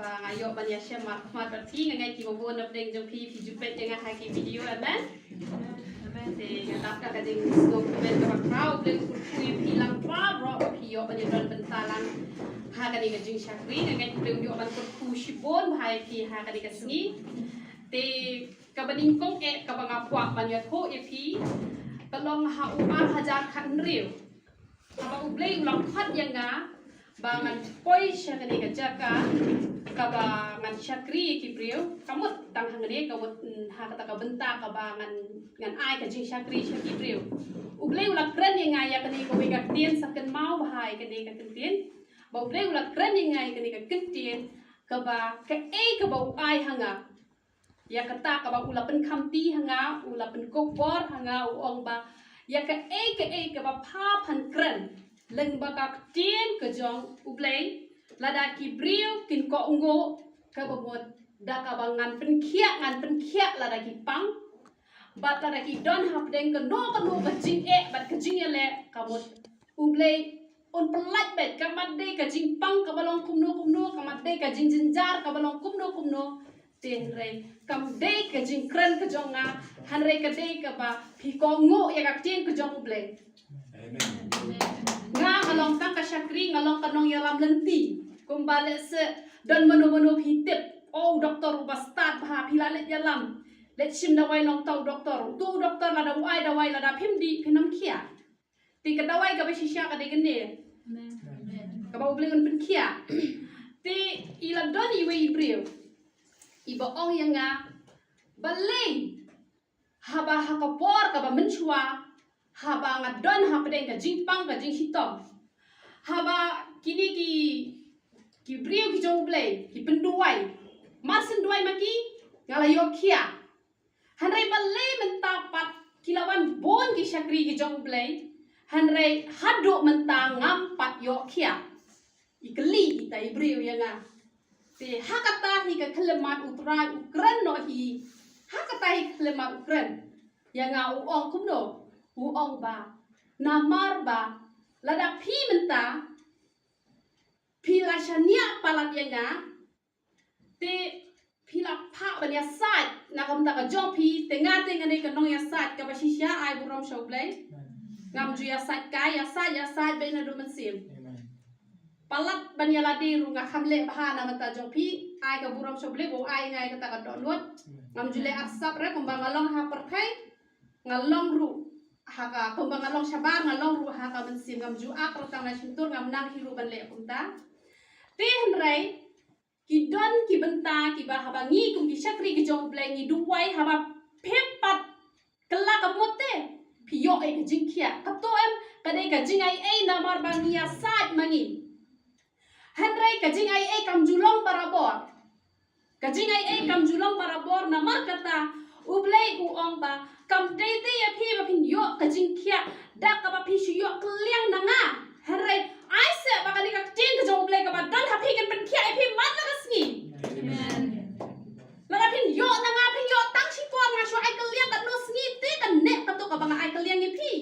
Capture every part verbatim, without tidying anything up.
Ba nga ïoh ban ïashem markhmat bad phi, nga ngeit kiba bun na pdeng jong phi, phi ju peit ïa nga ha ki video, amen. Te nga dap da ka jingsngewkmen kaba khraw, U Blei u kyrkhu ïa phi lang baroh ba phi ïoh ban ïadon bynta lang ha kane ka jingshakri. Nga ngeit U Blei un ïoh ban kyrkhu shibun bha ïa phi ha kane ka sngi. Te kaba nyngkong eh kaba nga kwah ban ïathuh ïa phi ka long ha u ar hajar khathynriew. Haba U Blei u la khot ïa nga ba ngan poi sha kane ka jaka kaba ngan shakri ïa ki briew, ka mut tang hangne, ka mut, mm, ha kata ka bynta kaba ngan, ngan ai ka jingshakri sha ki briew. U Blei u la kren ïa nga ïa kane kawei ka ktien, sa kynmaw bha ïa kane ka ktien. Ba U Blei u la kren ïa nga ïa kane ka ktien kaba kaei kaba u ai ha nga. Ïa kata kaba u la pynkhamti ha nga, u la pynkup bor ha nga, u ong ba ïa kaei kaei kaba pha phan kren lyngba ka ktien ka jong U Blei, lada ki briew kin kohnguh, kaba mut da kaba ngan pynkhiah, ngan pynkhiah lada ki pang. Bad lada ki don hapdeng kano kano ka jingeh bad ka jingïaleh, ka mut U Blei un pyllait beit, ka mat dei ka jingpang kaba long kumno kumno, ka mat dei ka jingjynjar kaba long kumno kumno. Te hynrei kam dei ka jingkren ka jong nga, hynrei ka dei kaba phi kohnguh ïa ka ktien ka jong U Blei. Amen. Nga, nga long tang ka shakri, nga long ka nongïalam lynti. Kumba lehse don mano mano phi tip, oh, doktor uba stad bha, phi la leit ïalam, leit shim dawai na uta u doktor. Uta u doktor lada u ai dawai, lada phim dih phin ym khiah. Te ka dawai kaba shisha ka dei kane. Amen. Kaba U Blei un pynkhiah. Te i la don iwei i briew iba ong ïa nga, balei haba ha ka por kaba mynshuwa, haba nga don hapdeng ka jingpang ka jingshitom, haba kine ki, ki briew ki jong U Blei ki pynduwai, mar syn duwai ma ki, nga la ïoh khiah. Hynrei balei mynta pat ki la wan bun ki shakri ki jong U Blei, hynrei haduh mynta ngam pat ïoh khiah? I kylli ita i briew ïa nga. Te ha kata hi ka khyllipmat U Trai u kren noh hi. Ha kata hi ka khyllipmat u kren ïa nga, u ong kumno? U ong ba namar ba lada phi mynta phi la shaniah palat ïa nga, te phi la phah ban ïasaid na ka bynta ka jong phi, te nga te nga dei ka nongïasaid kaba shisha, ai burom sha U Blei. Ngam ju ïasaid kai, ïasaid, ïasaid beit naduh mynsiem. Palat ban ïalade ruh nga kham leh bha na ka bynta jong phi, ai ka burom sha U Blei ba u ai nga ïa kata ka dohnud. Ngam ju leh arsap re, kumba nga long ha pyrthei, nga long ruh ha ka, kumba nga long shabar, nga long ruh ha ka mynsiem, ngam ju ak ruh tang na shyntur, ngam nang hi ruh ban leh kumta. Te hynrei ki don ki bynta kiba haba ngi kum ki shakri ki jong U Blei ngi duwai, haba phim pat kylla ka mut te phi ïoh ïa ka jingkhiah. Kato em ka dei ka jingaiei namar ba ngi ïasaid ma ngi. Hynrei ka jingaiei kam ju long barabor. Ka jingaiei kam ju long barabor, namar kata U Blei u ong ba kam dei te ïa phi ba phin ïoh ka jingkhiah da kaba phi shu ïoh kylliang na nga. Hynrei ai se ba kane ka ktien ka jong U Blei kaba don ha phi kan pynkhiah ïa phi man la ka sngi. Amen. Lada phin ïoh na nga, phin ïoh tang shipor, nga shu ai kylliang katno sngi te kan neh kato kaba nga ai kylliang ïa phi.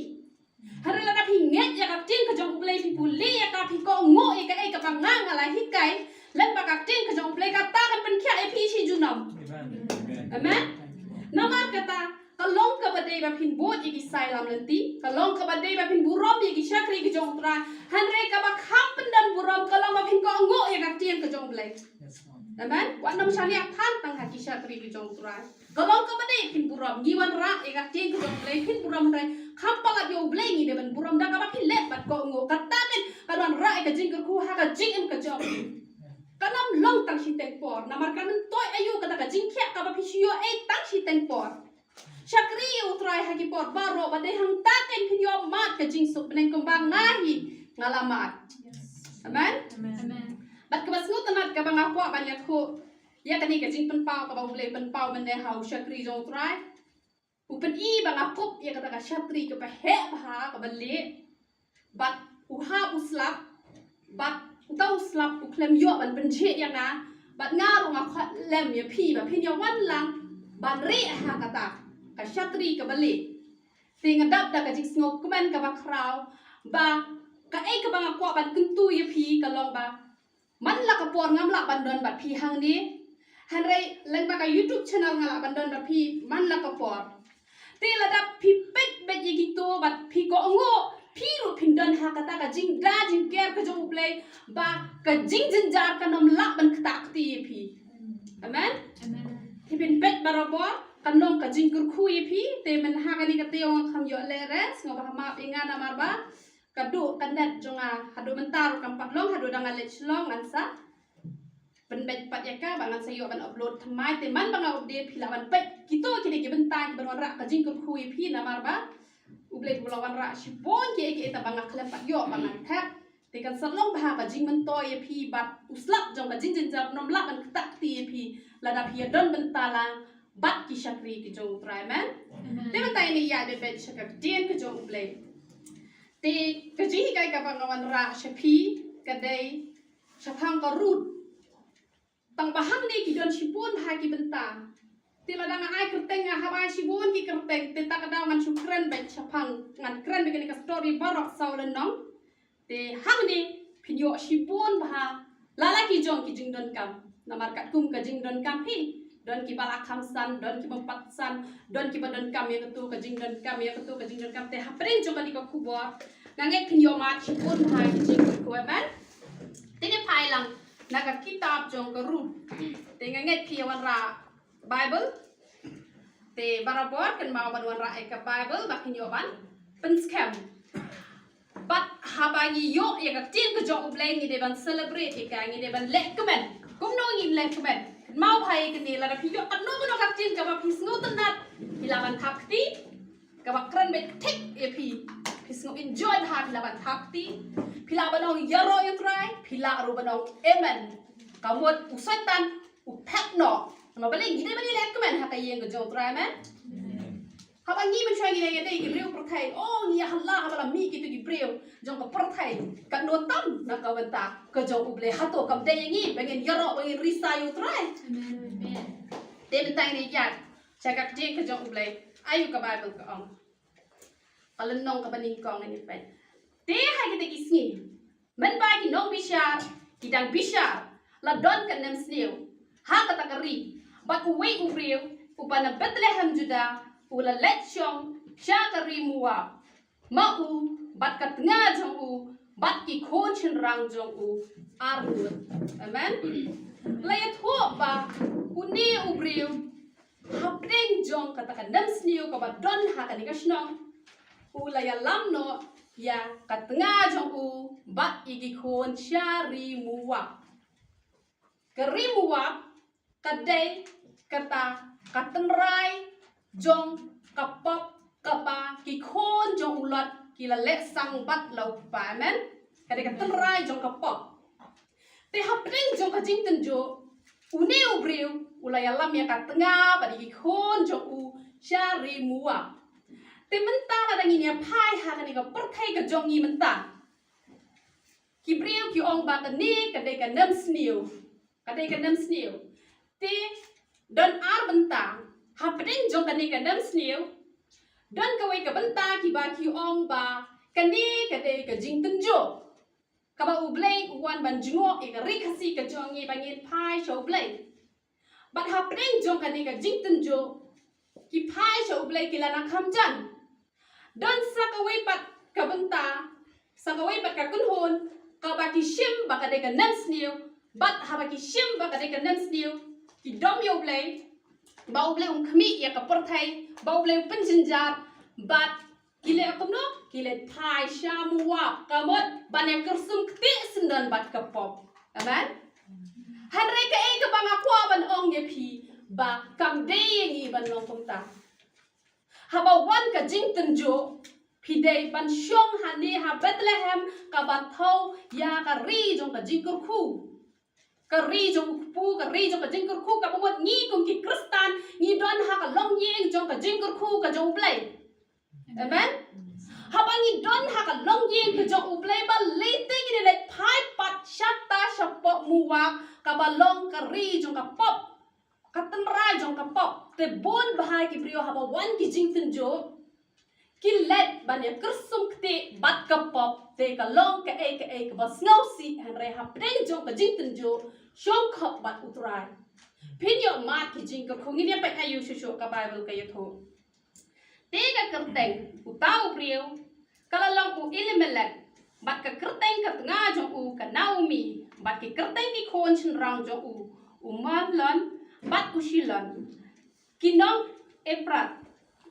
Hynrei lada phi ngeit ïa ka ktien ka jong U Blei, phi pule ïa ka, phi kohnguh ïa kaei kaba nga nga la hikai lyngba ka ktien ka jong U Blei, kata kan pynkhiah ïa phi shi junom. Amen. Amen. Namar kata ka long kaba dei ba phin bud ïa ki sailam lynti, ka long kaba dei ba phin burom ïa ki shakri ki jong U Trai. Hynrei kaba kham pyndon burom ka long ba phin kohnguh ïa ka ktien ka jong U Blei. Amen. Wat nym shaniah than tang ha ki shakri ki jong U Trai. Ka long kaba dei phin burom, ngi wanrah ïa ka ktien ka jong U Blei phin burom, hynrei kham palat ïa U Blei ngi dei ban burom da kaba phin leh bad kohnguh. Kata ken kan wanrah ïa ka jingkyrkhu ha ka jingim ka jong phi. Kan ym long tang shiteng por, namar kan ym toit aïu kata ka jingkhiah kaba phi shu ïoh ei tang shiteng por. Shakri ïa U Trai ha ki por baroh, ba dei hangta ken phin ïoh mad ka jingsuk bneng kumba nga hi nga la mad. Amen. Amen. Bad kaba sngewtynnat kaba nga kwah ban ïathuh ïa kane ka jingpynpaw kaba U Blei pynpaw mynne ha u shakri jong U Trai. U pyni ba nga kup ïa kata ka shakri kaba heh bha kaba lieh. Bad u hap u slap, bad uta u slap u khlem ïoh ban pynjhieh ïa nga, bad nga ruh nga khot lem ïa phi ba phin ïa wan lang ban rieh ha kata ka shakri kaba lieh. Te nga dap da ka jingsngewkmen kaba khraw ba kaei kaba nga kwah ban kyntu ïa phi ka long ba man la ka por ngam lah ban don bad phi hangne. Hynrei lyngba ka YouTube channel nga lah ban don bad phi man la ka por. Te lada phi peit beit ïa kito bad phi kohnguh, phi ruh phin don ha kata ka jingda jingker ka jong U Blei, ba ka jingjynjar kan ym lah ban ktah kti ïa phi. Amen. Amen. Phi phin peit barabor kan long ka jingkyrkhu ïa phi. Te mynta ha kane ka taïew nga kham ïoh leh re, sngewbha map ïa nga namar ba ka duh ka net jong nga haduh mynta ruh kam pat long, haduh da nga leit Shillong ngan sa pynbeit pat ïa ka ba ngan sa ïoh ban upload thymmai. Te man ba nga update phi lah ban peit kito kine ki bynta kiban wanrah ka jingkyrkhu ïa phi namar ba U Blei u la wanrah shibun kiei kiei tang ba nga khlem pat ïoh ba ngan thep. Te kan sa long bha ka jingmyntoi ïa phi bad u slap jong ka jingjynjar ym lah ban ktah kti ïa phi lada phi ïa don bynta lang bad ki shakri ki jong U Trai. Amen. Amen. Te mynta ngin ïa beit sha ka ktien ka jong U Blei. Te ka jinghikai kaba nga wanrah sha phi ka dei shaphang ka Ruth. Tang ba hangne ki don shibun bha ki bynta. Te lada nga ai kyrteng nga hap ai shibun ki kyrteng, te ta ka daw ngan shu kren beit shaphang, ngan kren beit kane ka story baroh saw lynnong. Te hangne phin ïoh shibun bha la la ki jong ki jingdonkam. Namar katkum ka jingdonkam phi, don kiba la kham san, don kiba pat san, don kiba donkam ïa katu ka jingdonkam, ïa katu ka jingdonkam. Te hapdeng jong kane ka khubor nga ngeit phin ïoh mad shibun bha ki jingkyrkhu. Amen. Te ngin phai lang na ka kitab jong ka Ruth. Te nga ngeit phi ïa wanrah Bible. Te barabor kynmaw ban wanrah ïa ka Bible ba phin ïoh ban pynskhem. Bad haba ngi ïoh ïa ka ktien ka jong U Blei ngi dei ban celebrate ïa ka, ngi dei ban leh kmen. Kumno ngin leh kmen? Kynmaw bha ïa kane, lada phi ïoh kano kano ka ktien kaba phi sngewtynnat, phi lah ban thap kti. Kaba kren beit thik ïa phi, phi sngew enjoy bha, phi lah ban thap kti. Phi lah ban ong ïaroh ïa U Trai, phi lah ruh ban ong amen. Ka mut u Soitan u thep noh. Namar balei? Ngi dei ban ïaleh kmen ha ka ïing ka jong U Trai. Amen. Haba ngi mynshuwa ngi dei, ngi dei ki briew pyrthei, oh ngi ïahala haba la mih kito ki briew jong ka pyrthei. Katno tam na ka bynta ka jong U Blei. Hato kam dei ïa ngi ba ngin ïaroh, ba ngin risa ïa U Trai? Amen. Te mynta ngin ïa sha ka ktien ka jong U Blei. Aïu ka Bible ka ong? Ka lynnong kaba nyngkong ngin ïa peit. Te ha kita ki sngi mynba ki nongbishar ki dang bishar, la don ka nemsniew ha kata ka ri, bad uwei u briew uba na Bethlehem Juda u la leit shong sha ka ri Moab, ma u bad ka tnga jong u bad ki khun shynrang jong u arngut. Amen. La ïathuh ba une u briew hapdeng jong kata ka nemsniew kaba don ha kane ka shnong, u la ïalam noh ïa ka tnga jong u bad ïa ki khun sha ri Moab. Ka ri Moab ka dei kata ka tynrai jong ka pop kaba ki khun jong u Lot ki la leh sang bad la u kpa. Amen. Ka dei ka tynrai jong ka pop. Te hapdeng jong ka jingtynjuh, une u briew u la ïalam ïa ka tnga bad ïa ki khun jong u sha ri Moab. Te mynta lada ngin ïa phai ha kane ka pyrthei ka jong ngi mynta, ki briew ki ong ba kane ka dei ka nemsniew. Ka dei ka nemsniew. Te don ar bynta hapdeng jong kane ka nemsniew. Don kawei ka bynta kiba ki ong ba kane ka dei ka jingtynjuh kaba U Blei u wan ban jngoh ïa ka ri Khasi ka jong ngi ba ngin phai sha U Blei. Bad hapdeng jong kane ka jingtynjuh, ki phai sha U Blei ki la nang kham jan. Don sa kawei pat ka bynta, sa kawei pat ka kynhun kaba ki shim ba ka dei ka nemsniew, bad haba ki shim ba ka dei ka nemsniew ki dom ïa U Blei, ba U Blei um khmih ïa ka pyrthei, ba U Blei u pynjynjar, bad ki leh kumno? Ki leit phai sha Moab, ka mut ban ïa kyrsum ktieh syndon bad ka pop. Amen. Hynrei kaei kaba nga kwah ban ong ïa phi, ba kam dei ïa ngi ban long kumta. Haba wan ka jingtynjuh, phi dei ban shong hangne ha Bethlehem kaba thew ïa ka ri jong ka jingkyrkhu. Ka ri jong u kpu, ka ri jong ka jingkyrkhu, kaba mut ngi kum ki Khristan ngi don ha ka longïing jong ka jingkyrkhu ka jong U Blei. Amen. Haba ngi don ha ka longïing ka jong U Blei, balei te ngi leit phai pat shata shapoh Moab kaba long ka ri jong ka pop, ka tynrai jong ka pop? Te bun bha ki briew haba wan ki jingtynjuh, ki leit ban ïa kyrsum ktieh bad ka pop, te ka long kaei kaei kaba sngewsih, hynrei hapdeng jong ka jingtynjuh shongkhop bad U Trai. Phin ïoh mad ki jingkyrkhu, ngin ïa peit aïu shuh shuh ka Baibl ka ïathuh. Te ka kyrteng uta u briew ka la long u Elimelek, bad ka kyrteng ka tnga jong u ka Naomi, bad ki kyrteng ki khun shynrang jong u, u Mahlon bad u Shilon, ki nong Ephrath,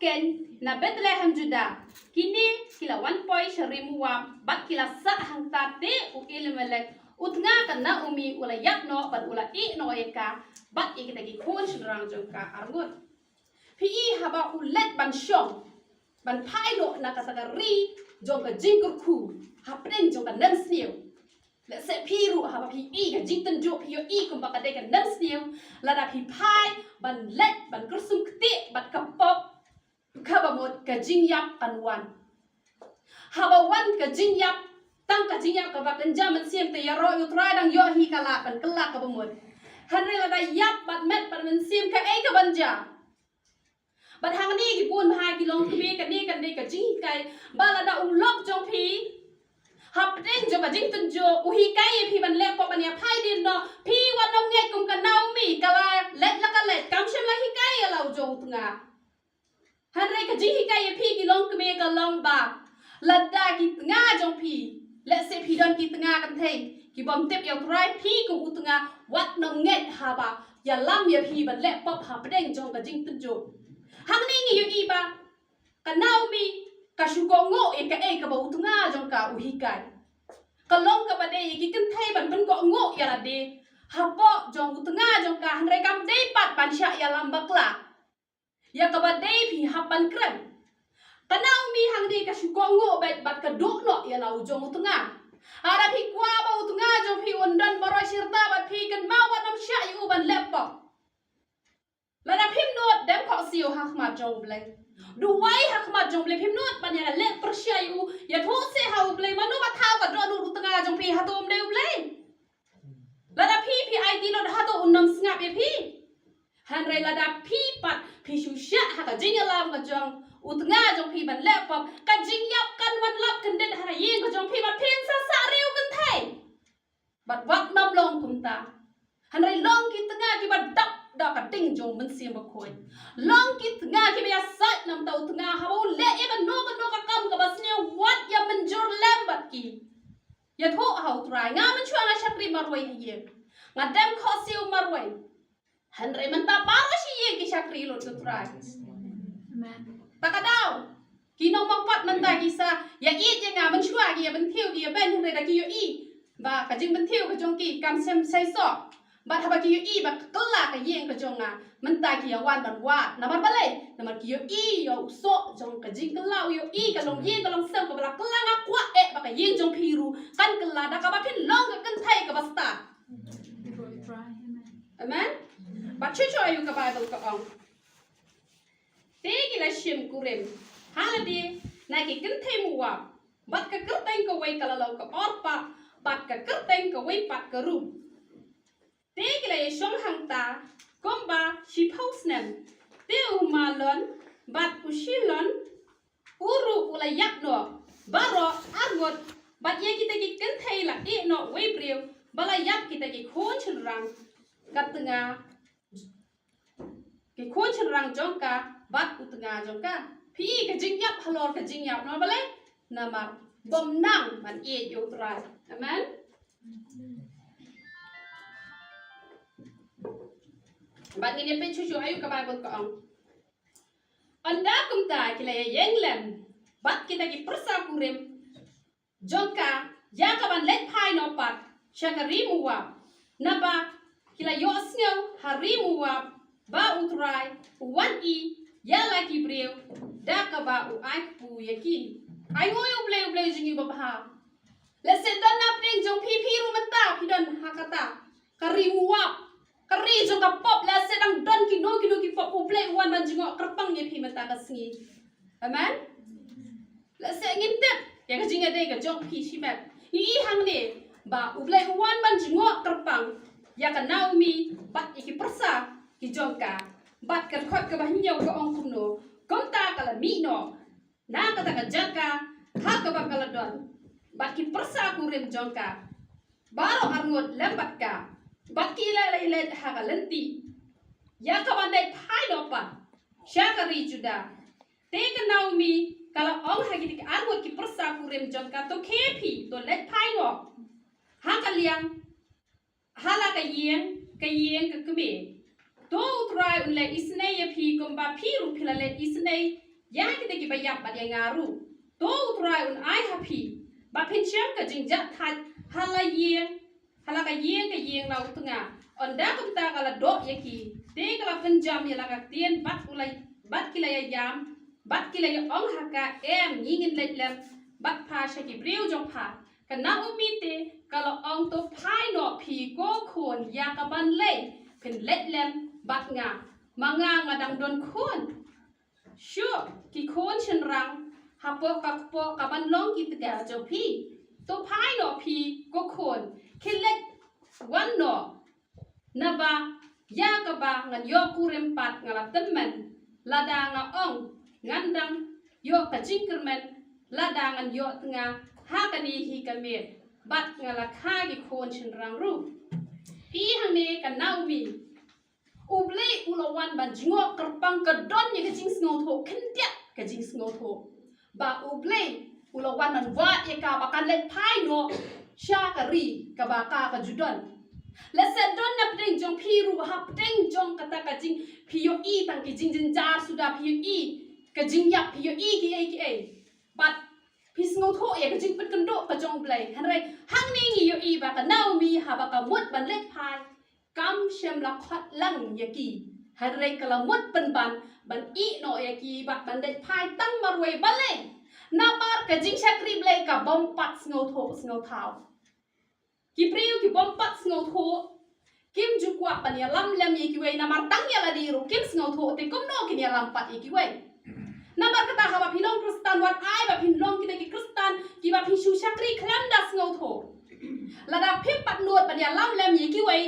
keiñ na Bethlehem Judah. Kine ki la wan poi sha ri Moab, bad ki la sah hangta. Te u Elimelek u tnga ka Naomi u la ïap noh bad u la ïeh noh ïa ka bad ïa kita ki khun shynrang jong ka arngut. Phi i haba u leit ban shong, ban phai noh na kata ka ri jong ka jingkyrkhu, hapdeng jong ka nemsniew. Lehse phi ruh haba phi i ka jingtynjuh phi ïohi kumba ka dei ka nemsniew, lada phi phai ban leit ban kyrsum ktieh bad ka pop, kaba mut ka jingïap kan wan. Haba wan ka jingïap, tang ka jingïap kaba kynja mynsiem, te ïaroh ïa U Trai dang ïoh hi ka lad ban kylla kaba mut. Hynrei lada ïap bad met bad mynsiem, kaei kaban jia? Bad hangne ki bun bha ki longkmie, kane kan dei ka jinghikai ba lada u lok jong phi hapdeng jong ka jingtynjuh u hikai ïa phi ban leh pop ban ïa phai dien noh, phi wat nym ngeit kum ka Naomi, ka la leit la ka leit, kam shym la hikai ïa la u jong u tnga. Hynrei ka jinghikai ïa phi ki longkmie ka long ba lada ki tnga jong phi, lehse phi don ki tnga kynthei ki bym tip ïa U Trai, phi kum u tnga wat nym ngeit haba ïalam ïa phi ban leh pop hapdeng jong ka jingtynjuh. Hangne ngi ïohi ba ka Naomi ka shu kohnguh ïa kaei kaba u tnga jong ka u hikai. Ka long kaba dei ïa ki kynthei ban pynkohnguh ïa lade hapoh jong u tnga jong ka, hynrei kam dei pat ban shah ïalam bakla. Ïa kaba dei phi hap ban kren. Ka Naomi hangne ka shu kohnguh beit bad ka duh noh ïa la u jong u tnga. Lada phi kwah ba u tnga jong phi un don baroh shi rta bad phi, kynmaw wat nym shah ïa u ban leh pop. Lada phim nud, dem khohsiew ha khmat jong U Blei. Duwai ha khmat jong U Blei, phim nud ban ïa leh pyrshah ïa u, ïathuh seh ha U Blei, mano ba thaw ka dohnud u tnga jong phi, hato um dei U Blei? Lada phi, phi aiti lut, hato un nym sngap ïa phi? Hynrei lada phi pat phi shu shah ha ka jingïalam ka jong u tnga jong phi ban leh pop, ka jingïap kan wan lap kyndit ha ka ïing ka jong phi bad phin sa sah riew kynthei. Bad wat nym long kumta. Hynrei long ki tnga kiba dap da ka ding jong U Mynsiem Bakhuid. Long ki tnga kiba ïasaid namar u tnga, haba u leh ïa kano kano ka kam kaba sniew, wat ïa mynjur lem bad ki. Ïathuh ha U Trai, nga mynshuwa nga shakri marwei ha ïing, nga dem khohsiew marwei. Hynrei mynta baroh shi ïing ki shakri lut ïa U Trai. Amen. Ta ka daw ki nongmong pat mynta ki sa ïa ïeit ïa nga, mynshuwa ki ïa bynthiew, ki ïa beiñ, hynrei da ki ïohi ba ka jingbyntiew ka jong ki kam shym seisoh. Bad haba ki ïohi ba ka kylla ka ïing ka jong nga, mynta ki ïa wan ban wad. Namar balei? Namar ki ïohi ïa u soh jong ka jingkylla, u ïohi ka longïing ka longsem kaba la kylla. Nga kwah eh ba ka ïing jong phi ruh kan kylla da kaba phin long ka kynthei kaba stad. Amen. Bad shuh shuh aïu ka Baibl ka ong. Te ki la shim kurim ha lade na ki kynthei Moab, bad ka kyrteng kawei ka la long ka Orpa, bad ka kyrteng kawei pat ka Ruth. Te ki la ïashong hangta kumba shiphew snem. Te u Mahlon bad u Shilon u ruh u la ïap noh, baroh arngut. Bad ïa kita ki kynthei la ïeh noh uwei u briew ba la ïap kita ki khun shynrang ka tnga, ki khun shynrang jong ka bad u tnga jong ka. Phi i ka jingïap halor ka jingïap, namar balei? Namar bym nang ban ïeit ïa U Trai. Amen. Bad ngin ïa peit shuh shuh aïu ka Baibl ka ong. Ynda kumta ki la ïeng lem bad kita ki pyrsa kurim jong ka ïa ka ban leit phai noh pat sha ka ri Moab. Naba ki la ïohsngew ha ri Moab ba U Trai u wan ïa la ki briew da kaba u ai kpu ïa ki. Ai ngui U Blei, U Blei jong ngi babha. Lehse don na pdeng jong phi, phi ruh mynta phi don ha kata ka ri Moab, ka ri jong ka pop. Lehse dang don kino kino ki pop, U Blei u wan ban jngoh kyrpang ïa phi mynta ka sngi. Amen. Lehse ngim tip ïa ka jingïadei ka jong phi shimet. Ngi i hangne ba U Blei u wan ban jngoh kyrpang ïa ka Naomi bad ïa ki pyrsa ki jong ka. Bad ka dkhot kaba hynñiew ka ong kumno? Kumta ka la mih noh na kata ka jaka ha kaba ka la don, bad ki pyrsa kurim jong ka baroh arngut lem bad ka, bad ki la leit leit ha ka lynti ïa ka ban leit phai noh pat sha ka ri Juda. Te ka Naomi ka la ong ha kito ki arngut ki pyrsa kurim jong ka, to khie phi, to leit phai noh ha ka liang, ha la ka ïing, ka ïing ka kmie. To U Trai un leh isynei ïa phi kumba phi ruh phi la leh isynei ïa kita kiba ïap bad ïa nga ruh. To U Trai un ai ha phi ba phin shem ka jingjahthait ha la ïing, ha la ka ïing, ka ïing na u tnga. Ynda kumta ka la doh ïa ki, te ka la pynjam ïa la ka ktien bad u la, bad ki la ïa ïam, bad ki la ïa ong ha ka, em, ngi ngin leit lem bad pha sha ki briew jong pha. Ka Naomi te ka la ong, to phai noh phi ko khun ïa ka ban leit, phin leit lem bad nga, ma nga nga dang don khun. Shuh, ki khun shynrang hapoh ka kpoh ka ban long ki tnga jong phi. To phai noh phi ko khun, khie leit wan noh, naba ïa kaba ngan ïoh kurim pat nga la tymmen, lada nga ong ngan dang ïoh ka jingkyrmen, lada ngan ïoh tnga ha kane hi ka miet, bad nga la kha ki khun shynrang ruh. Phi, hangne ka Naomi, U Blei u la wan ban jngoh kyrpang, ka don ïa ka jingsngewthuh, khyndiat ka jingsngewthuh ba U Blei u la wan ban wad ïa ka ba kan leit phai noh sha ka ri kaba ka, ka ju don. Lehse don na pdeng jong phi ruh, ha pdeng jong kata ka jing, phi ïohi tang ki jingjynjar suda, phi ïohi ka jingïap, phi ïohi kiei kiei. Bad phi sngewthuh ïa ka jingpynkynduh ka jong U Blei. Hynrei hangne ngi ïohi ba ka Naomi haba ka mut ban leit phai, kam shym la khot lang ïa ki. Hynrei ka la mut pynban ban ïeh noh ïa ki bad ban leit phai tang marwei. Balei? Namar ka jingshakri Blei ka bym pat sngewthuh sngewthaw. Ki briew ki bym pat sngewthuh kim ju kwah ban ïalam lem ïa kiwei, namar tang ïa lade ruh kim sngewthuh, te kumno kin ïalam pat ïa kiwei? Namar kata haba phi long Khristan, wat ai ba phin long kita ki Khristan kiba phi shu shakri khlem da sngewthuh. Lada phim pat nud ban ïalam lem ïa kiwei,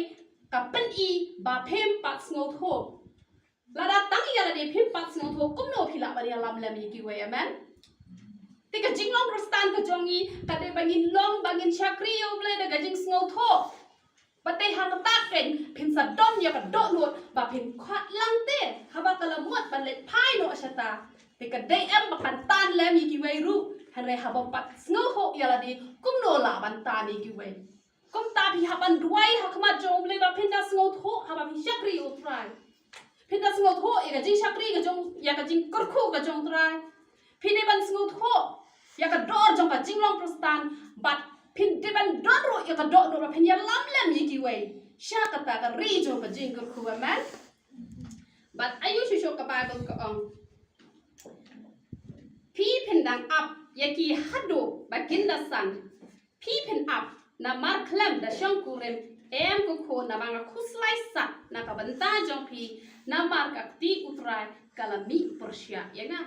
ka pyni ba phim pat sngewthuh. Lada tang ïa lade phim pat sngewthuh, kumno phi lah ban ïalam lem ïa kiwei? Amen. Te ka jinglong Khristan ka jong ngi ka dei ba ngin long, ba ngin shakri ïa U Blei da ka jingsngewthuh. Ba te hangta keiñ phin sa don ïa ka dohnud ba phin khot lang te haba ka la mut ban leit phai noh shata. Te ka dei em ba kan tan lem ïa kiwei ruh, hynrei haba pat sngewthuh ïa lade, kumno lah ban tan ïa kiwei? Kumta phi hap ban duwai ha khmat jong U Blei ba phin da sngewthuh haba phi shakri ïa U Trai. Phin da sngewthuh ïa ka jingshakri ka jong, ïa ka jingkyrkhu ka jong U Trai. Phi dei ban sngewthuh ïa ka dor jong ka jinglong Khristan, bad phin dei ban don ruh ïa ka dohnud ba phin ïalam lem ïa kiwei sha kata ka ri jong ka jingkyrkhu. Amen. Bad aïu shuh shuh ka Baibl ka ong, phi phin dang ap ïa ki haduh ba kin da san. Phi phin ap, namar khlem da shongkurim, em ko khun, namar nga khuslai sat na ka bynta jong phi, namar ka kti U Trai ka la mih pyrshah ïa nga.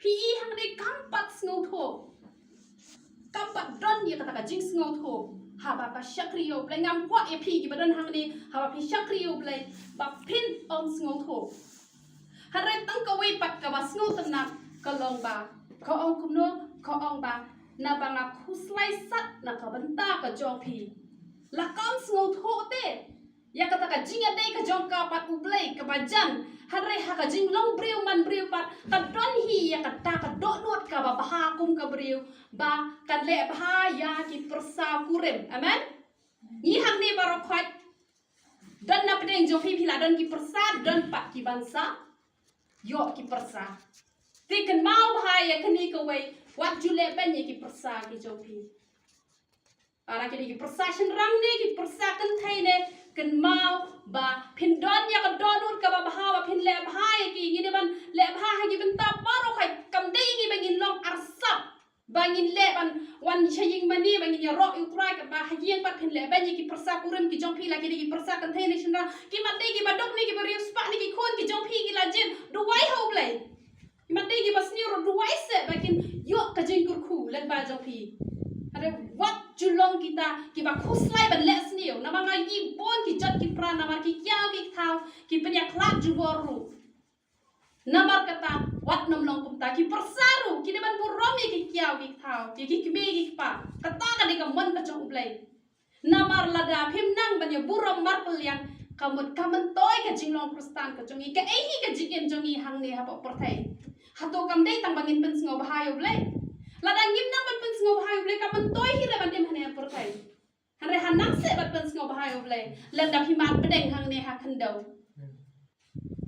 Phi i hangne kam pat sngewthuh, kam pat don ïa kata ka jingsngewthuh haba ka shakri ïa U Blei. Ngam kwah ïa phi kiba don hangne, haba phi shakri ïa U Blei, ba phin ym sngewthuh. Hynrei tang kawei pat kaba sngewtynnat ka long ba ka ong kumno, ka ong ba naba nga khuslai sat na ka bynta ka jong phi. La kam sngewthuh te ïa kata ka jingïadei ka jong ka bad U Blei kaba jan, hynrei ha ka jinglong briew man briew pat ka don hi ïa kata ka dohnud kaba bha kum ka briew ba kan leh bha ïa ki pyrsa kurim. Amen. Ngi hangne baroh khoit, don na pdeng jong phi, phi la don ki pyrsa, don pat ki ban sa ïoh ki pyrsa. Te kynmaw bha ïa kane kawei, wat ju lehbeiñ ïa ki pyrsa ki jong phi. Para kine ki pyrsa shynrang ne ki pyrsa kynthei ne, kynmaw ba phin don ïa ka dohnud kaba bha ba phin leh bha ïa ki. Ngi dei ban leh bha ha ki bynta baroh khoit, kam dei ngi ba ngin long arsap ba ngin leh ban wan sha ïing mane ba ngin ïaroh ïa U Trai, katba ha ïing pat phin lehbeiñ ïa ki pyrsa kurim ki jong phi, la ki dei ki pyrsa kynthei ne shynrang, ki mat dei kiba duk ne kiba riewspah ne ki khun ki jong phi ki la jied, duwai ha U Blei. Ki mat dei kiba sniew ruh, duwai seh ba kin ïoh ka jingkyrkhu lyngba jong phi. Hynrei wat ju long kita kiba khuslai ban leh sniew, namar nga i bun ki jot ki pran namar ki kiaw ki kthaw, ki pynïakhlad jubor ruh. Namar kata wat nym long kumta, ki pyrsa ruh ki dei ban burom ïa ki kiaw ki thaw, ïa ki kmie ki kpa. Kata ka dei ka mon ka jong U Blei. Namar lada phim nang ban ïa burom markylliang, ka mut ka myntoi ka jinglong Khristan ka jong ngi, kaei hi ka jingim jong ngi hangne hapoh pyrthei. Hato kam dei tang ba ngin pynsngewbha ïa U Blei? Lada ngim nang ban pynsngewbha ïa U Blei, ka myntoi hi re ban im hangne ha pyrthei. Hynrei ha nang seh ban pynsngewbha ïa U Blei, lada phi mad pdeng hangne ha khyndew.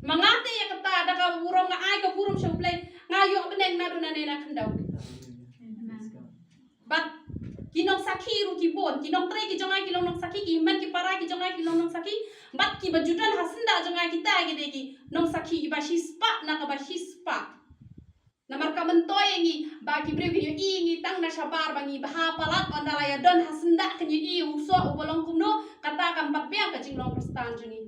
Ma nga te ïa kata, da ka burom nga ai ka burom sha U Blei, nga ïoh bneng naduh nangne na khyndew. Bad ki nongsakhi ruh ki bun, ki nongtrei ki jong nga ki long nongsakhi, ki hynmen ki para ki jong nga ki long nongsakhi, bad kiba ju don ha syndah jong nga kita ki dei ki nongsakhi kiba shispah na kaba shispah. Namar ka myntoi ïa ngi ba ki briew kin ïohi ïa ngi tang na shabar ba ngi bha palat, ynda la ïa don ha syndah kin ïohi u soh uba long kumno, kata kam pat biang ka jinglong Khristan jong ngi.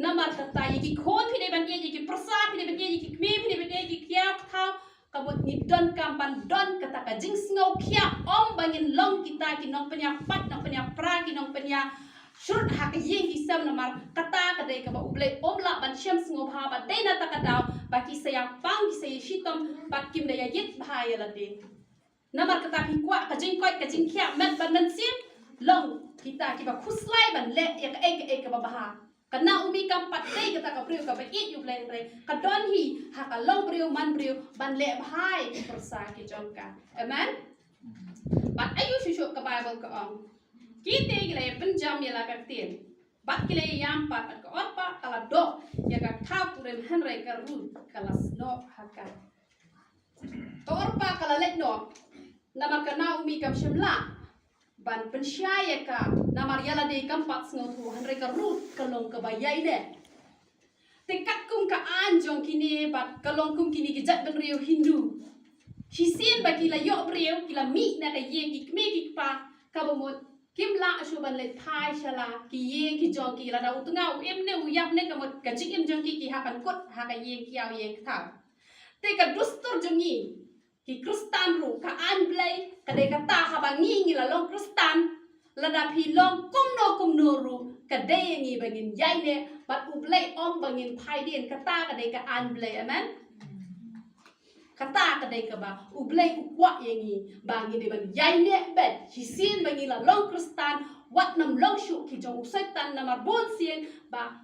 Namar kata ïa ki khun phi dei ban ïeit, ïa ki pyrsa phi dei ban ïeit, ïa ki kmie phi dei ban ïeit, ïa ki kiaw ki thaw, ka mut ngi donkam ban don kata ka jingsngewkhia, ym ba ngin long kita ki nongpynïapait, nongpynïapra, ki nongpynïa shrut ha ka ïing ki sem, namar kata ka dei kaba U Blei um lah ban shem sngewbha ba dei na kata ka daw ba ki sa ïa pang, ki sa ïa shitom bad kim da ïa ïit bha ïa lade. Namar kata phi kwah ka jingkoit ka jingkhiah met bad mynsiem, long kita kiba khuslai ban leh ïa kaei kaei kaba bha. Ka Naomi kam pat dei kata ka briew kaba ïeit ïa U Blei, hynrei ka don hi ha ka long briew man briew ban leh bha ïa ki pyrsa ki jong ka. Amen. Bad aïu shuh shuh ka Baibl ka ong. Ki te ki la ïa pynjam ïa la ka ktien. Bad ki la ïa ïam pat, bad ka Orpa ka la doh ïa ka khaw kurim, hynrei ka Ruth ka la snoh ha ka. Ka Orpa ka la leit noh namar ka Naomi kam shym lah ban pynshai ïa ka, namar ïa lade kam pat sngewthuh, hynrei ka Ruth ka long kaba ïaineh. Te katkum ka aiñ jong kine bad ka long kum kine ki jaitbynriew Hindu. Shisien ba ki la ïoh briew, ki la mih na ka ïing, ki kmie ki kpa, kaba mut kim lah shuh ban leit phai sha la ki ïing ki jong ki, lada u tnga u im ne u ïap ne, ka mut ka jingim jong ki ki hap ban kut ha ka ïing kiaw ïing kthaw. Te ka dustur jong ngi ki Khristan ruh, ka aiñ Blei ka dei kata, haba ngi ngi la long Khristan, lada phi long kumno kumno ruh ka dei ïa ngi ba ngin ïaineh bad U Blei, ym ba ngin phai dien. Kata ka dei ka aiñ Blei. Amen. Kata ka dei kaba U Blei u kwah ïa ngi, ba ngi dei ban ïaineh beit. Shisien ba ngi la long Khristan, wat nym long shuh ki jong u Soitan, namar bun sien ba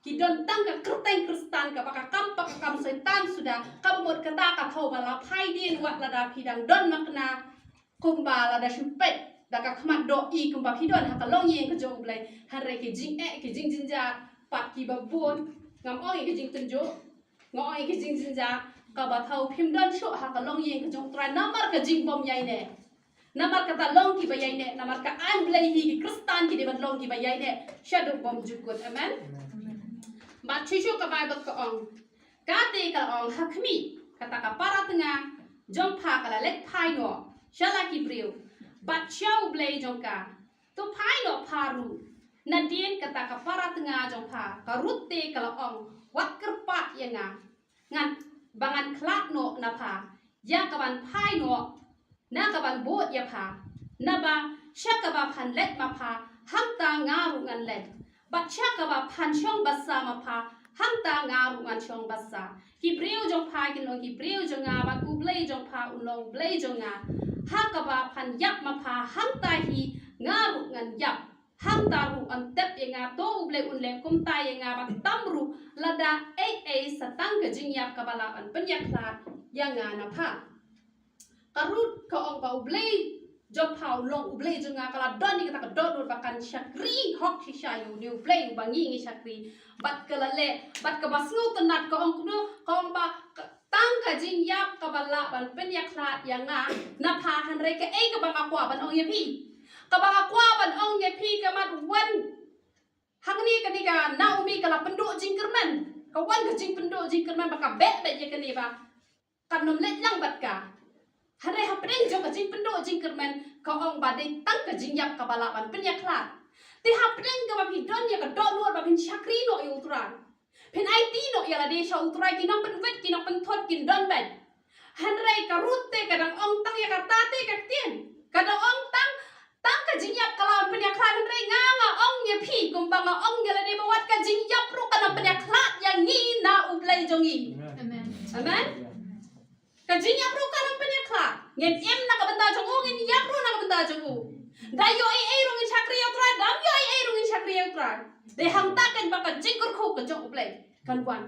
ki don tang ka kyrteng Khristan kaba ka kam pat ka kam Soitan suda, kaba mut kata ka thaw ba la phai dien wat lada phi dang don makna, kumba lada shu peit da ka khmat doh i kumba phi don ha ka longïing ka jong U Blei, hynrei ki jingeh ki jingjynjar pat kiba bun, ngam ong ïa ki jingtynjuh, nga ong ïa ki jingjynjar, kaba thaw phim don shuh ha ka longïing ka jong U Trai namar ka jingbym ïaineh. Namar kata long kiba ïaineh, namar ka aiñ Blei hi, ki Khristan ki dei ban long kiba ïaineh shaduh bymjukut. Amen. Bad shuh shuh ka Baibl ka ong, kata ka la ong, ha khmih, kata ka para tnga jong pha ka la leit phai noh sha la ki briew bad sha U Blei jong ka. To phai noh pha ruh. Nadien kata ka para tnga jong pha ka Ruth te ka la ong, wat kyrpad ïa nga, ngan, ba ngan khlad noh na pha ïa kaban phai noh, na kaban bud ïa pha. Naba sha kaba phan leit ma pha, hangta nga ruh ngan leit. Bad sha kaba phan shong basa ma pha, hangta nga ruh ngan shong basa. Ki briew jong pha kin long ki briew jong nga, bad U Blei jong pha un long U Blei jong nga. Ha kaba phan ïap ma pha, hangta hi nga ruh ngan ïap. Hangta ruh yn tep ïa nga, to U Blei un leh kumta ïa nga, bad tam ruh lada ei ei sa tang ka jingïap kaba lah ban pynïakhlad ïa nga na pha. Ka Ruth ka ong ba U Blei jong pha u long U Blei jong nga, ka la don ïa kata ka dohnud ba kan shakri hok shisha ïa une U Blei uba ngi ngi shakri. Bad ka la leh, bad kaba sngewtynnat ka ong kumno, ka ong ba ka, tang ka jingïap kaba lah ban pynïakhlad ïa nga na pha, hynrei kaei kaba nga kwah ban ong ïa phi. Kaba nga kwah ban ong ïa phi, ka mat wan hangne kane ka Naomi ka la pynduh jingkyrmen. Ka wan ka jingpynduh jingkyrmen ba ka beh beit ïa kane ba kan nym leit lang bad ka. Hynrei hapdeng jong ka jingpynduh jingkyrmen ka ong ba dei tang ka jingïap kaba lah ban pynïakhlad. Te hapdeng kaba phi don ïa ka dohnud ba phin shakri noh ïa U Trai, phin aiti noh ïa lade sha U Trai, ki nongpynwit ki nongpynthut kin don beit. Hynrei ka Ruth te ka dang ong tang ïa kata te ka ktien. Ka dang ong tang, tang ka jingïap ka lah ban pynïakhlad, hynrei nga nga ong ïa phi kumba nga ong ïa lade ba wat ka jingïap ruh kan nym pynïakhlad ïa ngi na U Blei jong ngi. Amen. Amen. Ka jingïap ruh kan ym pynïakhlad. Ngin im na ka bynta jong u, ngin ïap ruh na ka bynta jong u. Da ïoh ei ei ruh ngin shakri ïa u Trai, da ym ïoh ei ei ruh ngin shakri ïa u Trai. Dei hangta keiñ ba ka jingkyrkhu ka jong U Blei kan wan.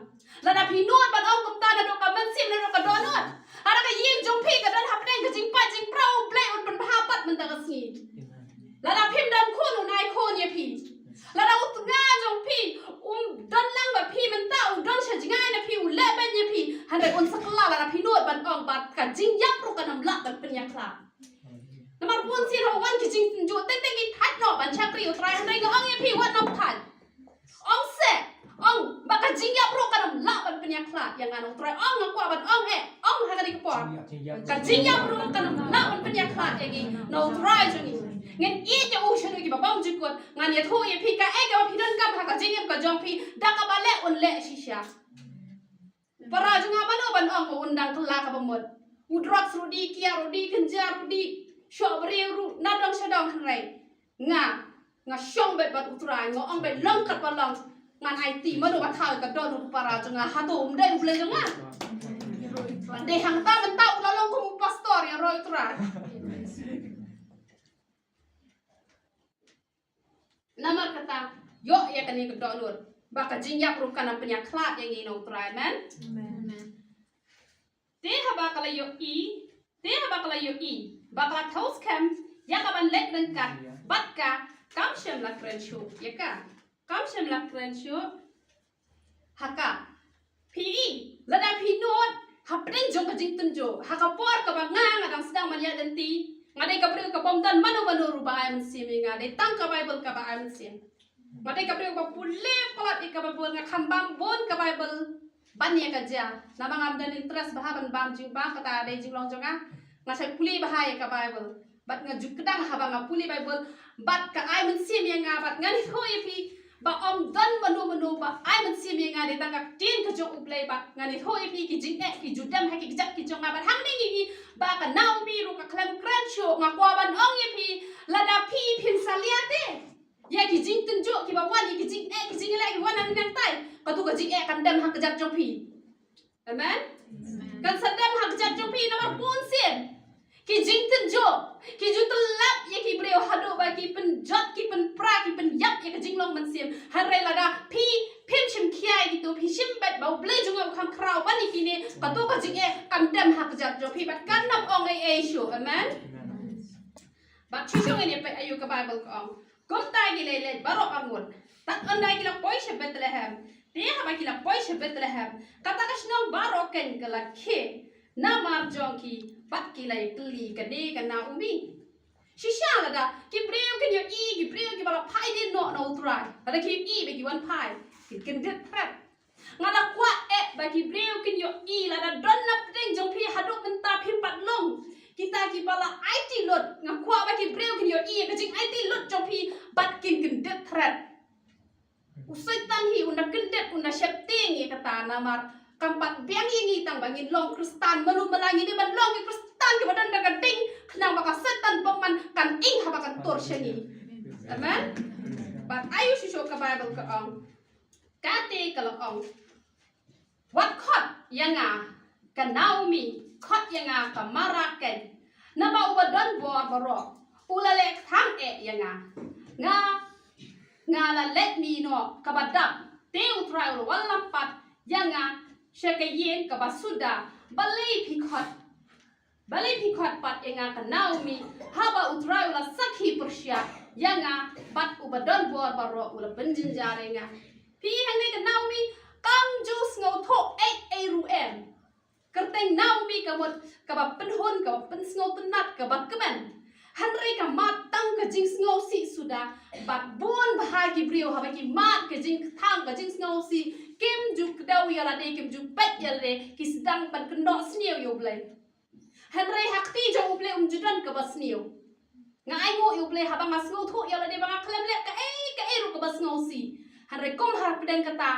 Lada phi nud ban ong kumta naduh ka mynsiem, naduh ka dohnud, lada ka ïing jong phi ka don hapdeng ka jingpait jingpra, U Blei un pynbha pat mynta ka sngi. Lada phim don khun, un ai khun ïa phi. Lada u tnga jong phi um don lang bad phi mynta, u don sha jngai na phi, u leh beiñ ïa phi. Hynrei un sa kylla lada phi nud ban ong, bad ka jingïap ruh kan ym lah ban pynïakhlad. Namar bunsien haba wan ki jingtynjuh teng teng ki thait noh ban shakri U Trai, hynrei nga ong ïa phi, wat nym thait. Ong seh, ong ba ka jingïap ruh kan ym lah ban pynïakhlad ïa nga na U Trai. Ong, nga kwah ban ong eh, ong ha kane ka por. Ka jingïap ruh kan ym lah ban pynïakhlad ïa ngi na U Trai jong ngi. Ngin ïeit ïa u shaduh kiba bymjukut. Ngan ïathuh ïa phi kaei kaba phi donkam ha ka jingim ka jong phi, da kaba leh un leh shisha. Para jong nga, mano ban ong ba un dang kylla kaba mut? U drugs ruh dei, kiad ruh dei, kynja ruh dei, shoh briew ruh na dong sha dong, hynrei nga, nga shong beit bad U Trai, nga ong beit long katba long. Ngan aiti, mano ba thaw ïa ka dohnud u para jong nga? Hato um dei U Blei jong nga? Ba dei hangta mynta u la long kum u pastor ïaroh ïa U Trai. Namar kata, ïoh ïa kane ka dohnud ba ka jingïap ruh kan ym pynïakhlad ïa ngi na U Trai. Amen. Amen. Te haba ka la ïohi, te haba ka la ïohi ba ka la thew skhem ïa ka ban leit ryngkat bad ka, kam shym la kren shuh ïa ka. Kam shym la kren shuh ha ka. Phi i, lada phi nud hapdeng jong ka jingtynjuh, ha ka por kaba nga, nga dang sdang ban ïaid lynti, nga dei ka briew ka bym don mano mano ruh ba ai mynsiem ïa nga, dei tang ka Baibl kaba ai mynsiem. Nga dei ka briew ba pule palat ïa ka Baibl, nga kham bam bun ka Baibl ban ïa ka jia. Namar ngam don interest bha ban bam jingbam, kata dei jinglong jong nga. Nga shait pule bha ïa ka Baibl. Bad nga ju kdang haba nga pule Baibl, bad ka ai mynsiem ïa nga, bad ngan ïathuh ïa phi ba ym don mano mano ba ai mynsiem ïa nga, dei tang ka ktien ka jong U Blei, bad ngan ïathuh ïa phi ki jingeh ki ju dem ha ki kjat ki jong nga. Bad hangne ngi i ba ka Naomi ruh ka khlem kren shuh. Nga kwah ban ong ïa phi, lada phi phim salia te ïa ki jingtynjuh kiba wan, ïa ki jingeh ki jingeh kiba wan hangne nangtai, kato ka jingeh kan dem ha kjat jong phi. Amen. Kan sa dem ha kjat jong phi namar bunsien ki jingtynjuh ki ju tyllep ïa ki briew haduh ba ki pynjot, ki pynpra, ki pynïap ïa ka jinglong mynsiem. Hynrei lada phi phim shim khia ïa kito, phi shim beit ba U Blei jong nga u kham khraw ban ïa kine, kato ka jingeh kan dem ha kjat jong phi bad kan ym ong ei ei shuh. Amen. Bad shuh shuh ngin ïa peit aïu ka Baibl ka ong. Kumta ki leit leit baroh arngut. Tad ynda ki la poi sha Bethlehem. Te haba ki la poi sha Bethlehem, kata ka shnong baroh keiñ ka la khie namar jong ki, bad ki la ïakylli kane ka Naomi. Shisha lada ki briew kin ïohi, ki briew kiba la phai dien noh na U Trai, lada ki ïohi ba ki wan phai, kin kyndit thret. Nga da kwah eh ba ki briew kin ïohi, lada don na pdeng jong phi haduh mynta phim pat long kita kiba la aiti lut, nga kwah ba ki briew kin ïohi ka jingaiti lut jong phi bad kin kyndit thret. U Soitan hi un da kyndit, un da sheptieng ïa kata, namar kam pat biang ïa ngi tang ba ngin long Khristan. Malu mala ngi dei ban long ki Khristan kiba don da ka ding, khnang ba ka Soitan bymman kan ing haba kan tur sha ngi. Amen. Bad aïu shisha ka Baibl ka ong. Kata ka la ong, wat khot ïa nga ka Naomi, khot ïa nga ka Mara keiñ. Naba uba don bor baroh u la leh kthang eh ïa nga. Nga, nga la leit mih noh kaba dap, te U Trai u la wallam pat ïa nga sha ka ïing kaba suda. Balei phi khot, balei phi khot pat ïa nga ka Naomi, haba U Trai u la sakhi pyrshah ïa nga bad uba don bor baroh u la pynjynjar ïa nga. Phi hangne ka Naomi kam ju sngewthuh ei ei ruh em. Kyrteng Naomi ka mut kaba pynhun, kaba pynsngewtynnat, kaba kmen. Hynrei ka mad tang ka jingsngewsih suda. Bad bun bha ki briew haba ki mad ka jingkthang, ka jingsngewsih, kim ju kdew ïa lade, kim ju peit ïa lade, ki sdang ban kynnoh sniew ïa U Blei. Hynrei ha kti jong U Blei um ju don kaba sniew. Nga ainguh ïa U Blei haba nga sngewthuh ïa lade ba nga khlem leh kaei kaei ruh kaba sngewsih. Hynrei kum ha pdeng kata,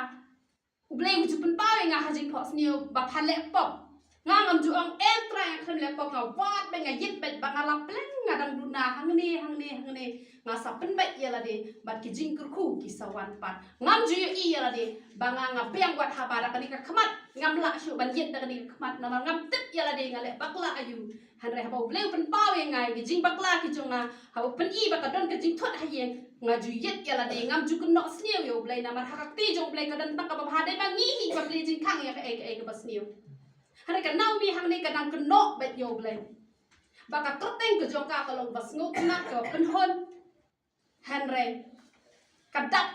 U Blei u ju pynpaw ïa nga ha jingphohsniew ba phan leh pop. Nga ngam ju ong, eh Trai, nga khlem leh pop, nga wad beit, nga ïit beit, ba nga la pleng, nga dang duna hangne hangne hangne. Nga sa pynbeit ïa lade bad ki jingkyrkhu ki sa wan pat. Ngam ju ïohi ïa lade ba nga, nga biang wat haba da kane ka khmat ngam lah shuh ban ïit da kane ka khmat, namar ngam tip ïa lade nga leh bakla aïu. Hynrei haba U Blei u pynpaw ïa nga ïa ki jingbakla ki jong nga, haba u pyni ba ka don ka jingthut ha ïing, nga ju ïit ïa lade, ngam ju kynnoh sniew ïa U Blei, namar ha ka kti jong U Blei ka don tang kaba bha. Dei ma ngi hi ba plie jingkhang ïa kaei kaei kaba sniew. Hynrei ka Naomi hangne ka dang kynnoh beit ïa U Blei ba ka kyrteng ka jong ka ka long ba sngewtynnat, ka pynhun. Hynrei ka dap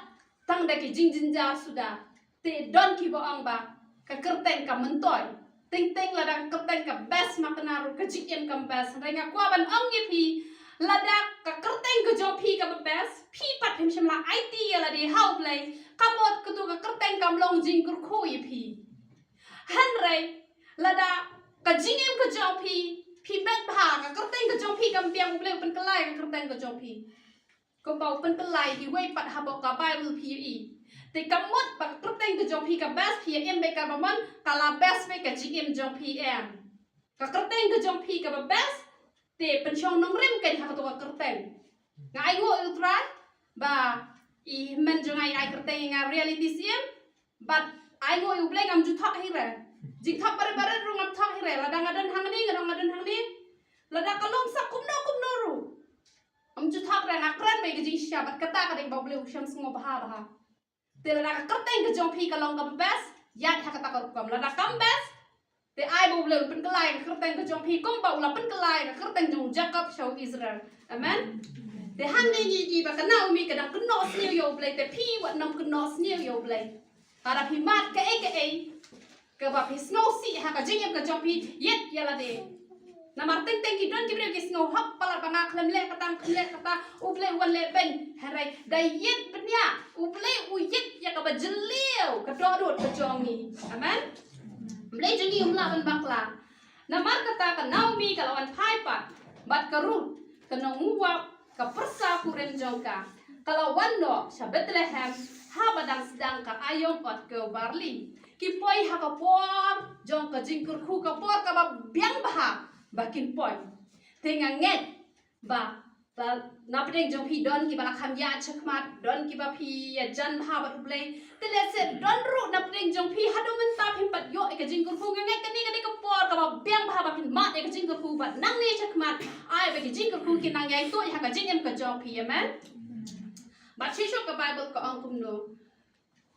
tang da ki jingjynjar suda. Te don kiba ong ba ka kyrteng ka myntoi. Teng teng lada ka kyrteng ka best, ma kane ruh ka jingim kam best. Hynrei nga kwah ban ong ïa phi, lada ka kyrteng ka jong phi kaba best, phi pat phim shym la aiti ïa lade ha U Blei, ka mut kato ka kyrteng kam long jingkyrkhu ïa phi. Hynrei lada ka jingim ka jong phi, phi beit bha, ka kyrteng ka jong phi kam biang, U Blei u pynkylla ïa ka kyrteng ka jong phi. Kumba u pynkylla ïa iwei pat hapoh ka Baibl phi ïohi. Te ka mut ba ka kyrteng ka jong phi ka best, phi ïa im beit kaba mon, ka la best beit ka jingim jong phi em? Ka kyrteng ka jong phi kaba best, te pynshong nongrim kein ha kato ka kyrteng. Nga ainguh ïa U Trai ba i hynmen jong nga i ai kyrteng ïa nga Reality Syiem. Bad ainguh ïa U Blei ngam ju thok hi re. Jingthok barit barit ruh ngam thok hi re. Lada nga don hangne, nga don, nga don hangne, lada ka long sa kumno kumno ruh, ngam ju thok re, nga kren beit ka jingshisha, bad kata ka dei ba U Blei u shem sngewbha bha. Te lada ka kyrteng ka jong phi ka long kaba best, ïaid ha kata ka rukom. Lada kam best, te ai ba U Blei un pynkylla ïa ka kyrteng ka jong phi kumba u la pynkylla ïa ka kyrteng jong u Jakob sha u Israel. Amen. Te hangne ngi ïohi ba ka Naomi ka dang kynnoh sniew ïa U Blei, te phi wat nym kynnoh sniew ïa U Blei. Lada phi mad kaei kaei kaba phi sngewsih ha ka jingim ka jong phi, ïit ïa lade. Namar teng teng ki don ki briew ki sngew hok palat ba nga khlem leh kata, khlem leh kata, U Blei u wan leh beiñ. Hynrei da ïit bniah, U Blei u ïit ïa kaba jylliew, ka dohnud ka jong ngi. Amen. U Blei jong ngi um lah ban bakla. Namar kata ka Naomi ka la wan phai pat bad ka Ruth ka nong Moab, ka pyrsa kurim jong ka, ka la wan noh sha Bethlehem haba dang sdang ka aïom ot kew barli. Ki poi ha ka por jong ka jingkyrkhu, ka por kaba biang bha ba kin poi. Te nga ngeit ba, ba na pdeng jong phi don kiba la kham ïaid shakhmat, don kiba phi ïajan bha bad U Blei. Te lehse don ruh na pdeng jong phi haduh mynta phim pat ïoh ïa ka jingkyrkhu. Nga ngeit kane ka dei ka por kaba biang bha ba phin mad ïa ka jingkyrkhu, bad nangne shakhmat ai ba ki jingkyrkhu kin nang ïaid tuh ha ka jingim ka jong phi. Amen. Bad shisha ka Baibl ka ong kumno?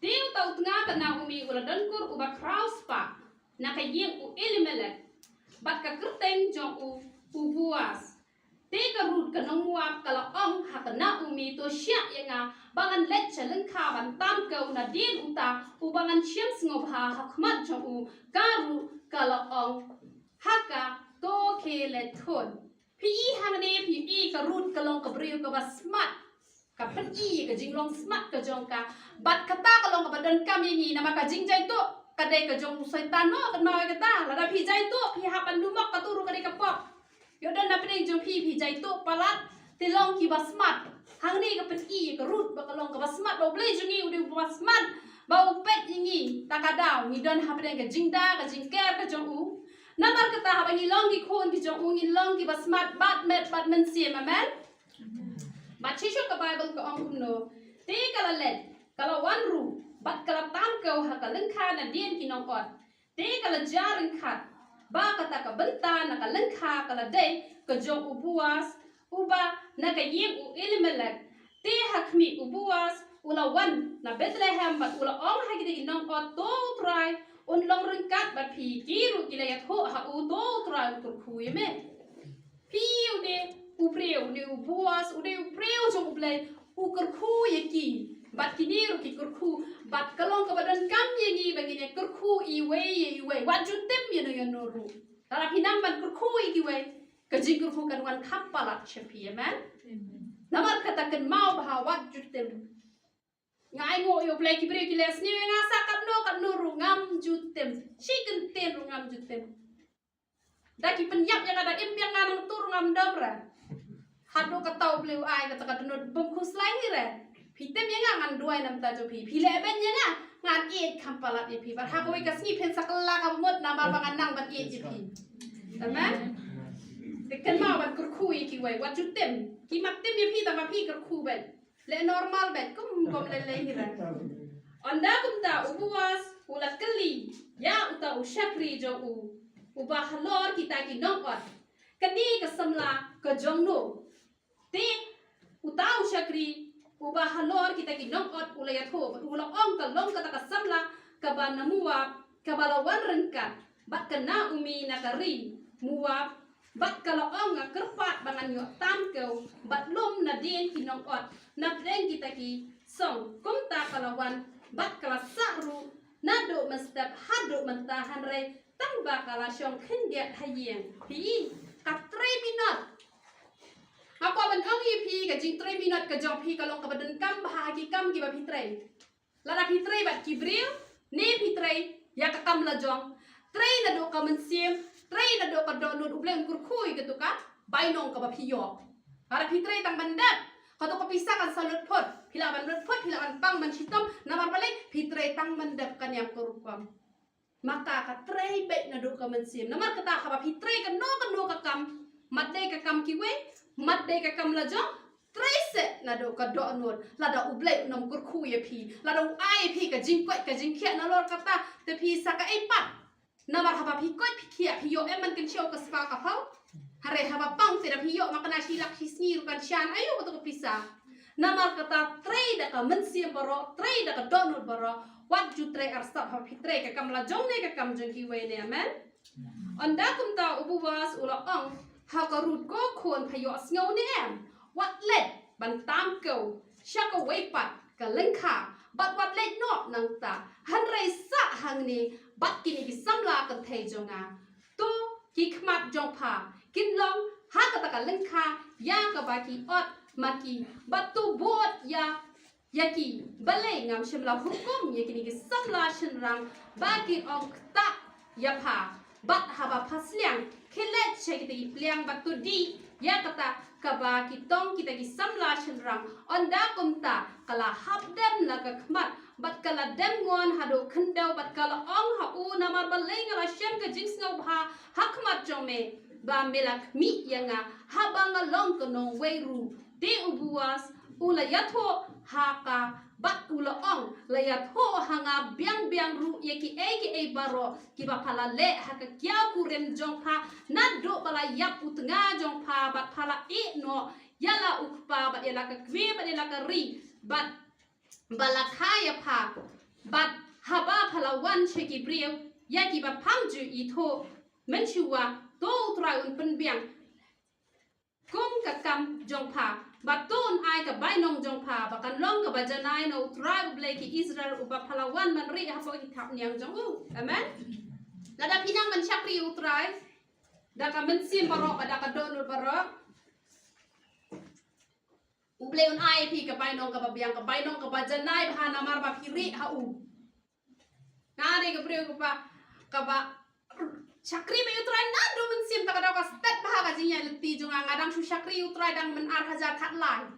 Te uta u tnga ka Naomi u la don kur uba khraw spah na ka ïing u Elimelek, bad ka kyrteng jong u u Boas. Te ka Ruth ka nong Moab ka la ong ha ka Naomi, to shah ïa nga ba ngan leit sha lyngkha ban tam kew nadien uta uba ngan shem sngewbha ha khmat jong u. Ka Ruth ka la ong ha ka, to khie leit khun. Phi i hangne, phi i ka Ruth ka long ka briew kaba smat. Ka pyni ka jinglong smat ka jong ka. Bad kata ka long kaba donkam ïa ngi, namar ka jingjaituh ka dei ka jong u Soitan noh, ka noi kata. Lada phi jaituh, phi hap ban dumok, kato ruh ka dei ka pop. Ïoh don na pdeng jong phi, phi jaituh palat, te long kiba smat. Hangne ka pyni ka Ruth ba ka long kaba smat, ba U Blei jong ngi u dei uba smat, ba u peit ïa ngi ta ka daw ngi don ha pdeng ka jingda ka jingker ka jong u. Namar kata haba ngi long ki khun ki jong u, ngi long kiba smat bad met bad mynsiem. Amen. Bad shisha ka Baibl ka ong kumno? Te ka la leit, ka la wan ruh, bad ka la tam kew ha ka lyngkha nadien ki nongot. Te ka la jia ryngkat ba kata ka bynta na ka lyngkha ka la dei ka jong u Boas, uba na ka ïing u Elimelek. Te ha khmih u Boas u la wan na Bethlehem bad u la ong ha kine ki nongot, to u Trai un long ryngkat bad phi. Ki ruh ki la ïathuh ha u, to u Trai u kyrkhu ïa me. Phi, u dei u briew, u dei u Boas, u dei u briew jong U Blei, u kyrkhu ïa ki. Bad kine ruh ki kyrkhu, bad ka long kaba donkam ïa ngi ba ngin ïa kyrkhu iwei ïa iwei. Wat ju tim ïano ïano ruh. Lada phi nang ban kyrkhu ïa kiwei, ka jingkyrkhu kan wan kham palat sha phi. Amen. Namar kata kynmaw bha, wat ju tim. Nga ainguh ïa U Blei, ki briew ki leh sniew ïa nga sa katno katno ruh ngam ju tim. Shi kyntien ruh ngam ju tim. Da ki pynïap ïa nga, da im biang nga nangta ruh ngam dom re. Haduh kata U Blei u ai kata ka dohnud bym khuslai hi re. Phi tem ïa nga ngan duwai na bynta jong phi. Phi leh beiñ ïa nga ngan ïeit kham palat ïa phi. Bad ha kawei ka sngi phin sa kylla ka mut namar ba ngan nang ban ïeit ïa phi. Amen. Te kynmaw ban kyrkhu ïa kiwei. Wat ju tem. Ki mat tem ïa phi tang ba phi kyrkhu beiñ. Leh normal beiñ kum kum leh leh hi ra. Ynda kumta u Boas u la kylli ïa uta u shakri jong u uba halor kita ki nongot, kane ka samla ka jong no? Te uta u shakri uba halor kita ki nongot u la ïathuh bad u la ong, ka long kata ka samla kaba na Moab kaba la wan ryngkat bad ka Naomi na ka ri Moab, bad ka la ong, nga kyrpad ba ngan ïoh tam kew bad lum nadien ki nongot napdeng kita ki song. Kumta ka la wan bad ka la sah ruh naduh mynstep haduh mynta, hynrei tang ba ka la shong khyndiat ha ïing. Phi i, ka trei minot. Nga kwah ban ong ïa phi, ka jingtrei minot ka jong phi ka long kaba donkam bha ha ki kam kiba phi trei. Lada phi trei bad ki briew ne phi trei ïa ka kam la jong, trei naduh ka mynsiem, trei naduh ka dohnud, U Blei un kyrkhu ïa kato ka bainong kaba phi ïoh. Lada phi trei tang ban dep, kato ka pisa kan sa lut phot. Phi lah ban lut phot, phi lah ban pang ban shitom, namar balei? Phi trei tang ban dep, kan ïam ka rukom. Ma ka, ka trei beit naduh ka mynsiem. Namar kata haba phi trei kano kano ka kam, mat dei ka kam kiwei, mat dei ka kam la jong, trei seh naduh ka dohnud. Lada U Blei un ym kyrkhu ïa phi, lada u ai ïa phi ka jingkoit ka jingkhiah nalor kata, te phi sa kaei pat? Namar haba phi koit phi khiah, phi ïoh em ban kynshew ka spah ka phew? Hynrei haba pang te da phi ïoh ma kane shi lak shi sngi ruh kan shan aïu kato ka pisa. Namar kata trei da ka mynsiem baroh, trei da ka dohnud baroh. Wat ju trei arsap haba phi trei ka kam la jong ne ka kam jong kiwei ne, amen. Ynda kumta u Boas u la ong ha ka Ruth, ko khun, pha ïohsngew ne em? Wat leit ban tam kew sha kawei pat ka lyngkha bad wat leit noh nangta, hynrei sah hangne bad kine ki samla kynthei jong nga. To ki khmat jong pha kin long ha kata ka lyngkha ïa kaba ki ot ma ki, bad to bud ïa ïa ki. Balei ngam shym la hukum ïa kine ki samla shynrang ba kin ym ktah ïa pha? Bad haba pha sliang, khie leit sha kita ki pliang bad to dih ïa kata kaba ki tong kita ki samla shynrang. Ynda kumta ka la hap dem la ka khmat bad ka la dem ngon haduh khyndew bad ka la ong ha u, namar balei nga la shem ka jingsngewbha ha khmat jong me, ba me la khmih ïa nga haba nga long ka nongwei ruh? Te u Boas u la ïathuh ha ka bad u la ong, la ïathuh ha nga biang biang ruh ïa kiei kiei baroh kiba pha la leh ha ka kiaw kurim jong pha, naduh ba la ïap u tnga jong pha bad pha la ïeh noh ïa la u kpa bad ïa la ka kmie bad ïa la ka ri bad ba la kha ïa pha. Bad haba pha la wan sha ki briew ïa kiba pham ju ithuh mynshuwa, to U Trai un pynbiang kum ka kam jong pha, bad to un ai ka bainong jong pha ba kan long kaba janai na U Trai U Blei ki Israel, uba pha la wan ban rieh hapoh ki thapniang jong u. Amen. Lada phi nang ban shakri U Trai da ka mynsiem baroh bad da ka dohnud baroh, U Blei un ai phi ka bainong kaba biang, ka bainong kaba janai bha namar ba phi rieh ha u. Nga dei ka briew kaba, kaba shakri bad U Trai naduh mynsiem, ta ka daw ka stet bha ka jingïaid lynti jong nga. Nga dang shu shakri U Trai dang myn ar hajar khatlai.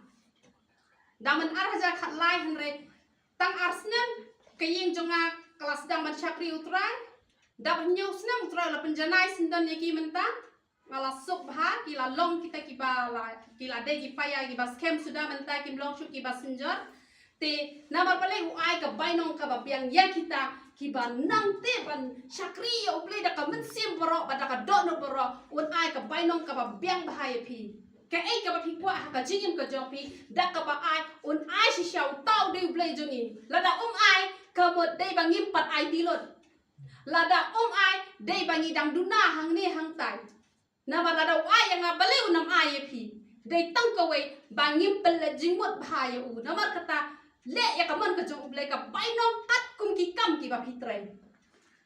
Dang myn ar hajar khatlai, hynrei tang ar snem ka ïing jong nga ka la sdang ban shakri U Trai. Dap hynñiew snem U Trai la pynjanai syndon ïa ki mynta. Nga la suk bha, ki la long kita kiba la, ki la dei ki paia kiba skhem suda, mynta kim long shuh kiba synjor. Te namar balei? U ai ka bainong kaba biang ïa kita kiba nang te ban shakri ïa U Blei da ka mynsiem baroh bad da ka dohnud baroh. Un ai ka bainong kaba biang bha ïa phi. Kaei kaba phi kwah ha ka jingim ka jong phi, da kaba ai, un ai shisha. Uta u dei U Blei jong ngi. Lada um ai, ka mut dei ba ngim pat aiti lut. Lada um ai, dei ba ngi dang duna hangne hangtai. Namar lada u ai ïa nga, balei un ym ai ïa phi? Dei tang kawei ba ngim pynleit jingmut bha ïa u. Namar kata, leh ïa ka mon ka jong U Blei, ka bainong katkum ki kam kiba phi trei.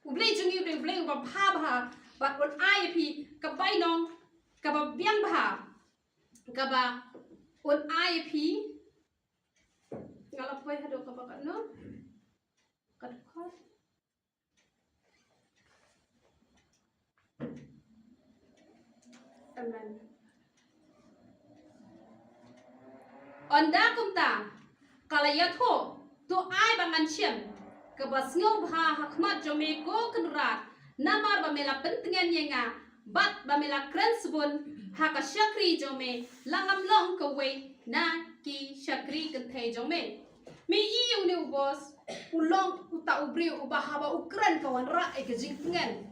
U Blei jong ngi u dei U Blei uba bha bha, bad un ai ïa phi ka bainong kaba biang bha, kaba un ai ïa phi. Nga la poi haduh kaba katno? Ka dkhot. Amen. Ynda kumta, Ka la ïathuh, to ai ba ngan shem kaba sngewbha ha khmat jong me ko Kynrad, namar ba me la pyntngen ïa nga, bad ba me la kren sbun ha ka shakri jong me, la ngam long kawei na ki shakri kynthei jong me. Me i ïa une u bos, u long uta u briew uba haba u kren ka wanrah ïa ka jingtngen.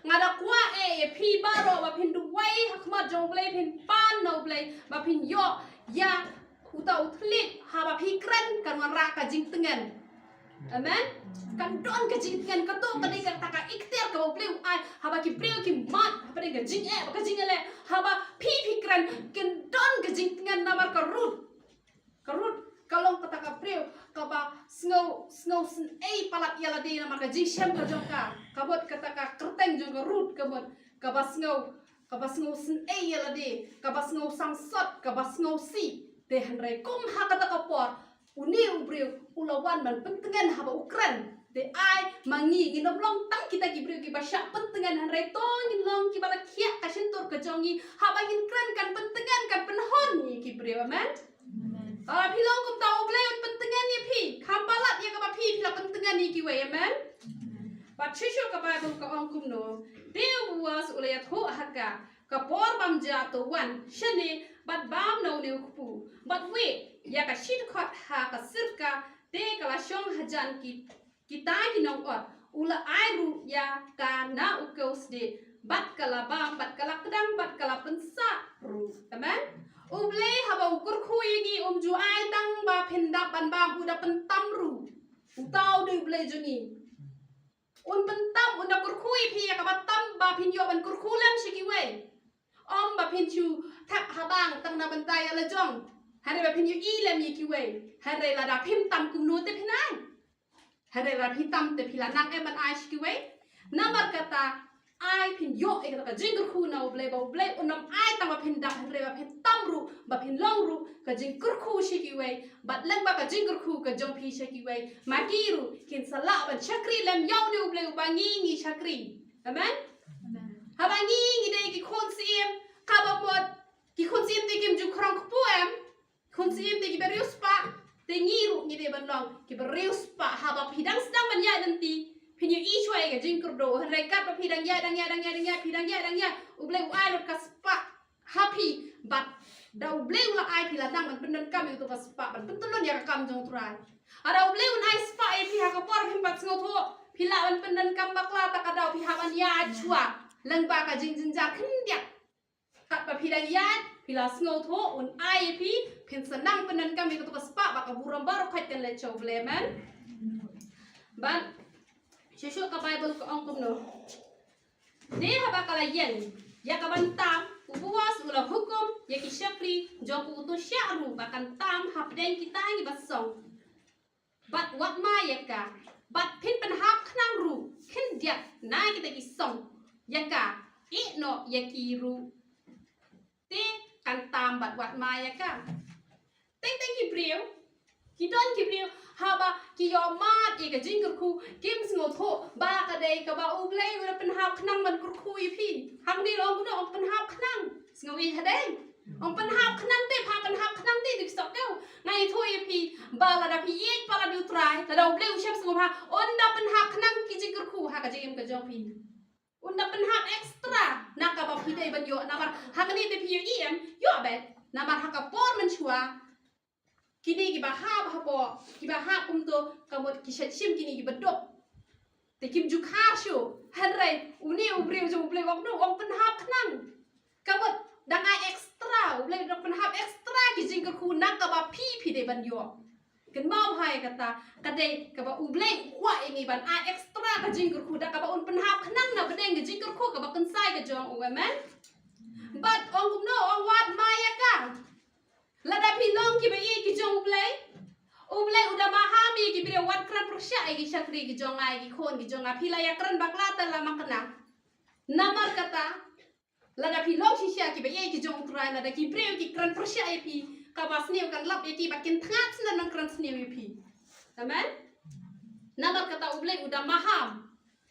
Nga da kwah eh ïa phi baroh ba phin duwai ha khmat jong U Blei, phin pan na U Blei ba phin ïoh ïa uta u thylliej haba phi kren kan wanrah ka jingtngen. Amen. Kan don ka jingtngen, kato ka dei kata ka ikhtiar kaba U Blei u ai, haba ki briew ki mad hapdeng ka jingeh bad ka jingïaleh, haba phi phi kren kan don ka jingtngen. Namar ka Ruth, ka Ruth ka long kata ka briew kaba sngew, sngew sngewsynei palat ïa lade namar ka jingshem ka jong ka. Ka mut kata ka kyrteng jong ka Ruth ka mut kaba sngew, kaba sngewsynei ïa lade, kaba sngew sangsot, kaba sngewsih. Te hynrei kum ha kata ka por une u briew u la wan ban pyntngen haba u kren. Te ai ma ngi, ngin ym long tang kita ki briew kiba shah pyntngen, hynrei to ngin long kiba la khiah ka shyntur ka jong ngi haba ngin kren, kan pyntngen, kan pynhun ïa ki briew. Amen. Amen. Ah, phi long kumta, U Blei un pyntngen ïa phi, kham palat ïa kaba phi, phi la pyntngen ïa kiwei. Amen. Amen. Bad shuh shuh ka Baibl ka ong kumno, te u Boas u la ïathuh ha ka, ka por bam ja to wan shane bad bam na une u kpu, bad wei ïa ka shi dkhot ha ka sirka, te ka la shong hajan ki, kita ki nongot. U la ai ruh ïa ka na u kewsdeh, bad ka la bam, bad ka la kdang, bad ka la pynsah ruh. Amen. U Blei haba u kyrkhu ïa ngi um ju ai tang ba phin dap ban bam, u da pyntam ruh. Uta u dei U Blei jong ngi. Un pyntam, un da kyrkhu ïa phi ïa kaba tam ba phin ïoh ban kyrkhu lem sha kiwei. Ym ba phin shu thep ha bang tang na bynta ïa la jong, hynrei ba phin ïohi lem ïa kiwei. Hynrei lada phim tam kumno te phin ai? Hynrei lada phi tam te phi la nang em ban ai sha kiwei? Namar kata, ai phin ïoh ïa kata ka jingkyrkhu na U Blei, ba U Blei un ym ai tang ba phin dap, hynrei ba phin tam ruh, ba phin long ruh ka jingkyrkhu sha kiwei, bad lyngba ka jingkyrkhu ka jong phi sha kiwei, ma ki ruh kin sa lah ban shakri lem ïa une U Blei uba ngi ngi shakri. Amen. Amen. Haba ngi ngi dei ki khun syiem, kaba mut ki khun syiem te kim ju khrong kpu em, khun syiem te kiba riewspah, te ngi ruh ngi dei ban long kiba riewspah. Haba phi dang sdang ban ïaid lynti, phin ïohi shuwa ïa ka jingkyrduh, hynrei katba phi dang ïaid, dang ïaid, dang ïaid, dang ïaid, phi dang ïaid, dang ïaid, U Blei u ai lut ka spah ha phi, bad da U Blei u la ai, phi la nang ban pyndonkam ïa uto ka spah ban pyntyllun ïa ka kam jong U Trai. Lada U Blei un ai spah ïa phi ha ka por phim pat sngewthuh, phi lah ban pyndonkam bakla, ta ka daw phi hap ban ïaid shuwa lyngba ka jingjynjar khyndiat. Katba phi dang ïaid, phi la sngewthuh, un ai ïa phi, phin sa nang pyndonkam ïa kato ka spah bad ka burom baroh khoit kan leit sha U Blei. Amen. Bad shuh shuh ka Baibl ka ong kumno. Te haba ka la ïeng ïa ka ban tam, u Boas u la hukum ïa ki shakri jong u uto shiah ruh ba kan tam hapdeng kita kiba song. Bad wad mai ïa ka, bad phin pynhap khnang ruh khyndiat na kita ki song ïa ka, ïeh noh ïa ki ruh. Te kan tam bad wad mai ïa ka. Teng teng ki briew, ki don ki briew, haba ki ïohmad ïa ka jingkyrkhu, kim sngewthuh ba ka dei kaba U Blei u la pynhap khnang ban kyrkhu ïa phi. Hangne la ong kumno, ong pynhap khnang. Sngewbha dei. Ong pynhap khnang te, pha pynhap khnang te, te phi sngewthuh. Nga ïathuh ïa phi ba lada phi ïeit palat ïa U Trai, lada U Blei u shem sngewbha, un da pynhap khnang ki jingkyrkhu ha ka jingim ka jong phi. Un da pynhap extra na kaba phi dei ban ïoh, namar ha kane te phi ïohi em, ïoh beit. Namar ha ka por mynshuwa, kine kiba hap hapoh, kiba hap kumto, ka mut ki shait shim kine kiba duk. Te kim ju khar shuh, hynrei une u briew jong U Blei u ong kumno, u ong pynhap khnang. Ka mut dang ai extra, U Blei u dang pynhap extra ki jingkyrkhu na kaba phi phi dei ban ïoh. Kynmaw bha ïa kata, ka dei kaba U Blei u kwah ïa ngi ban ai extra ka jingkyrkhu da kaba un pynhap khnang na pdeng ka jingkyrkhu kaba kynsai ka jong u. Amen. Bad ong kumno, ong wad mai ïa ka. Lada phi long kiba ïeit ki jong U Blei, U Blei u da maham ïa ki briew, wat kren pyrshah ïa ki shakri ki jong nga, ïa ki khun ki jong nga. Phi la ïa kren bakla te la makna. Namar kata, lada phi long shisha kiba ïeit ki jong U Trai, lada ki briew ki kren pyrshah ïa phi, kaba sniew kan lap ïa ki bad kin thngat sniew ban kren sniew ïa phi. Amen. Namar kata U Blei u da maham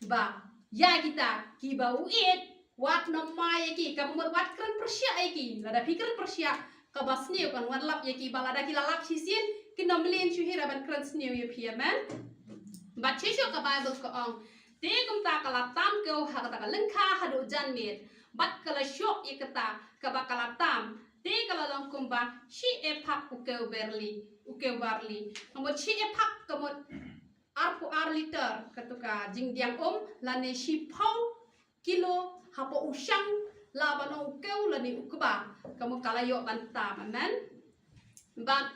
ba ïa kita kiba u ïeit, wat nym mai ïa ki, kaba mut wat kren pyrshah ïa ki. Lada phi kren pyrshah, kaba sniew kan wat lap ïa ki, ba lada ki la lap shisien, kin ym mlien shuh hi ruh ban kren sniew ïa phi, amen. Bad shisha ka Baibl ka ong, te kumta ka la tam kew ha kata ka lyngkha haduh janmiet, bad ka la shoh ïa kata kaba ka la tam, te ka la long kumba shi ephah u kew barli, u kew barli. Ka mut shi ephah ka mut arphew ar liter, katu ka jingdiang um, lane shiphew kilo, hapoh u shang, la ban ong u kew lane u kba, ka mut ka la ïoh ban tam, amen. Bad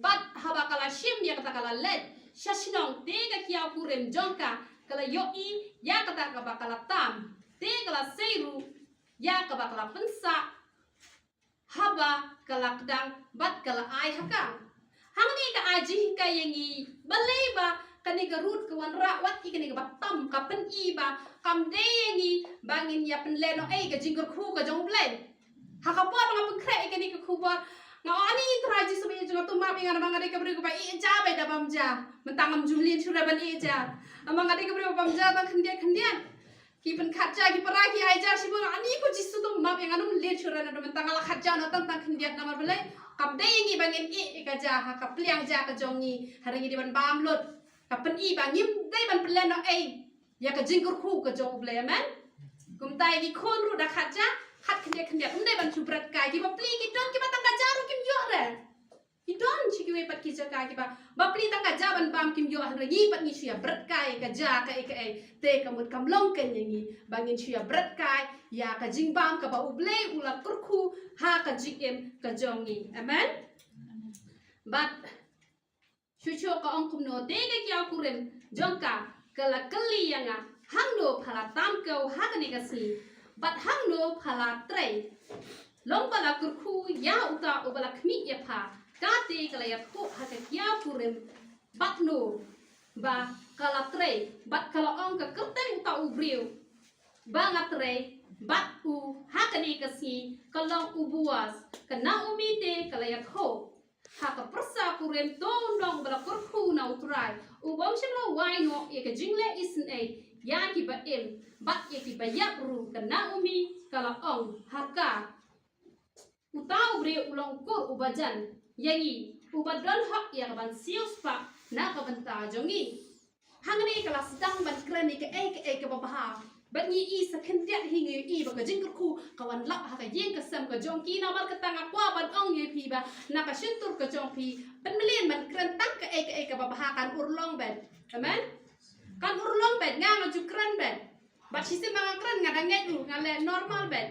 Bad haba ka la shim ïa kata ka la leit sha shnong, te ka kiaw kurim jong ka ka la ïohi ïa kata kaba ka la tam, te ka la sei ruh ïa kaba ka la pynsah haba ka la kdang bad ka la ai ha ka. Hangne ka ai jinghikai ïa ngi balei ba kane ka Ruth ka wanrah wat ïa kane kaba tam, ka pyni ba kam dei ïa ngi ba ngin ïa pynlehnohei ka jingkyrkhu ka jong U Blei. Ha ka por ba nga pynkhreh ïa kane ka khubor, nga ong, ani Trai Jisu, ba ïeit jong nga, to map ïa nga namar nga dei ka briew kaba ïeit ja bad da bam ja. Mynta ngam ju leit shuh ban ïeit ja. Namar nga dei ka briew bam ja tang khyndiat khyndiat. Ki pynkhat ja, ki para ki ai ja shibun, ani ko Jisu to map ïa nga, ngam leit shuh na mynta nga la khat ja noh tang tang khyndiat namar balei? Kam dei ïa ngi ba ngin ïeit ïa ka ja ha ka pliang ja ka jong ngi. Hynrei ngi dei ban bam lut. Ka pyni ba ngim dei ban pynlehnohei ïa ka jingkyrkhu ka jong U Blei, amen. Kumta ïa ki khun ruh da khat ja, khat khyndiat khyndiat, ym dei ban shu bret kai. Ki bapli ki don kiba tang ka ja ruh kim ïoh re. Ki don shi kiwei pat ki jaka kiba bapli tang ka ja ban bam kim ïoh, hynrei ngi pat ngi shu ïa bret kai ka ja kaei kaei. Te ka mut kam long kein ïa ngi ba ngin shu ïa bret kai ïa ka jingbam kaba U Blei u la kyrkhu ha ka jingim ka jong ngi. Amen. Bad Shuh shuh ka ong kumno, te ka kiaw kurim jong ka ka la kylli ïa nga, hangno pha la tam kew ha kane ka sngi, bad hangno pha la trei. Long ba la kyrkhu ïa uta uba la khmih ïa pha, kata ka la ïathuh ha ka kiaw kurim, bad no ba ka la trei, bad ka la ong, ka kyrteng uta u briew ba nga trei bad u ha kane ka sngi ka long u Boas. Ka Naomi te ka la ïathuh ha ka pyrsa kurim, to u nong ba la kyrkhu na U Trai, u bym shym la wai noh ïa ka jingleh isynei ïa kiba im bad ïa kiba ïap ruh. Ka Naomi ka la ong ha ka, uta u briew u long u kur uba jan ïa ngi, uba don hok ïa ka ban siew spah na ka bynta jong ngi. Hangne ka la sdang ban kren ïa kaei kaei kaba bha. Bad ngi i sa khyndiat hi ngi i ba ka jingkyrkhu ka wan lap ha ka ïing ka sem ka jong ki. Namar kata nga kwah ban ong ïa phi ba na ka shyntur ka jong phi, pynmlien ban kren tang kaei kaei kaba bha, kan urlong bad. Amen. Kan urlong bad, nga nga ju kren bad. Bad shisien ba nga kren nga dang ngeit ruh, nga leh normal bad.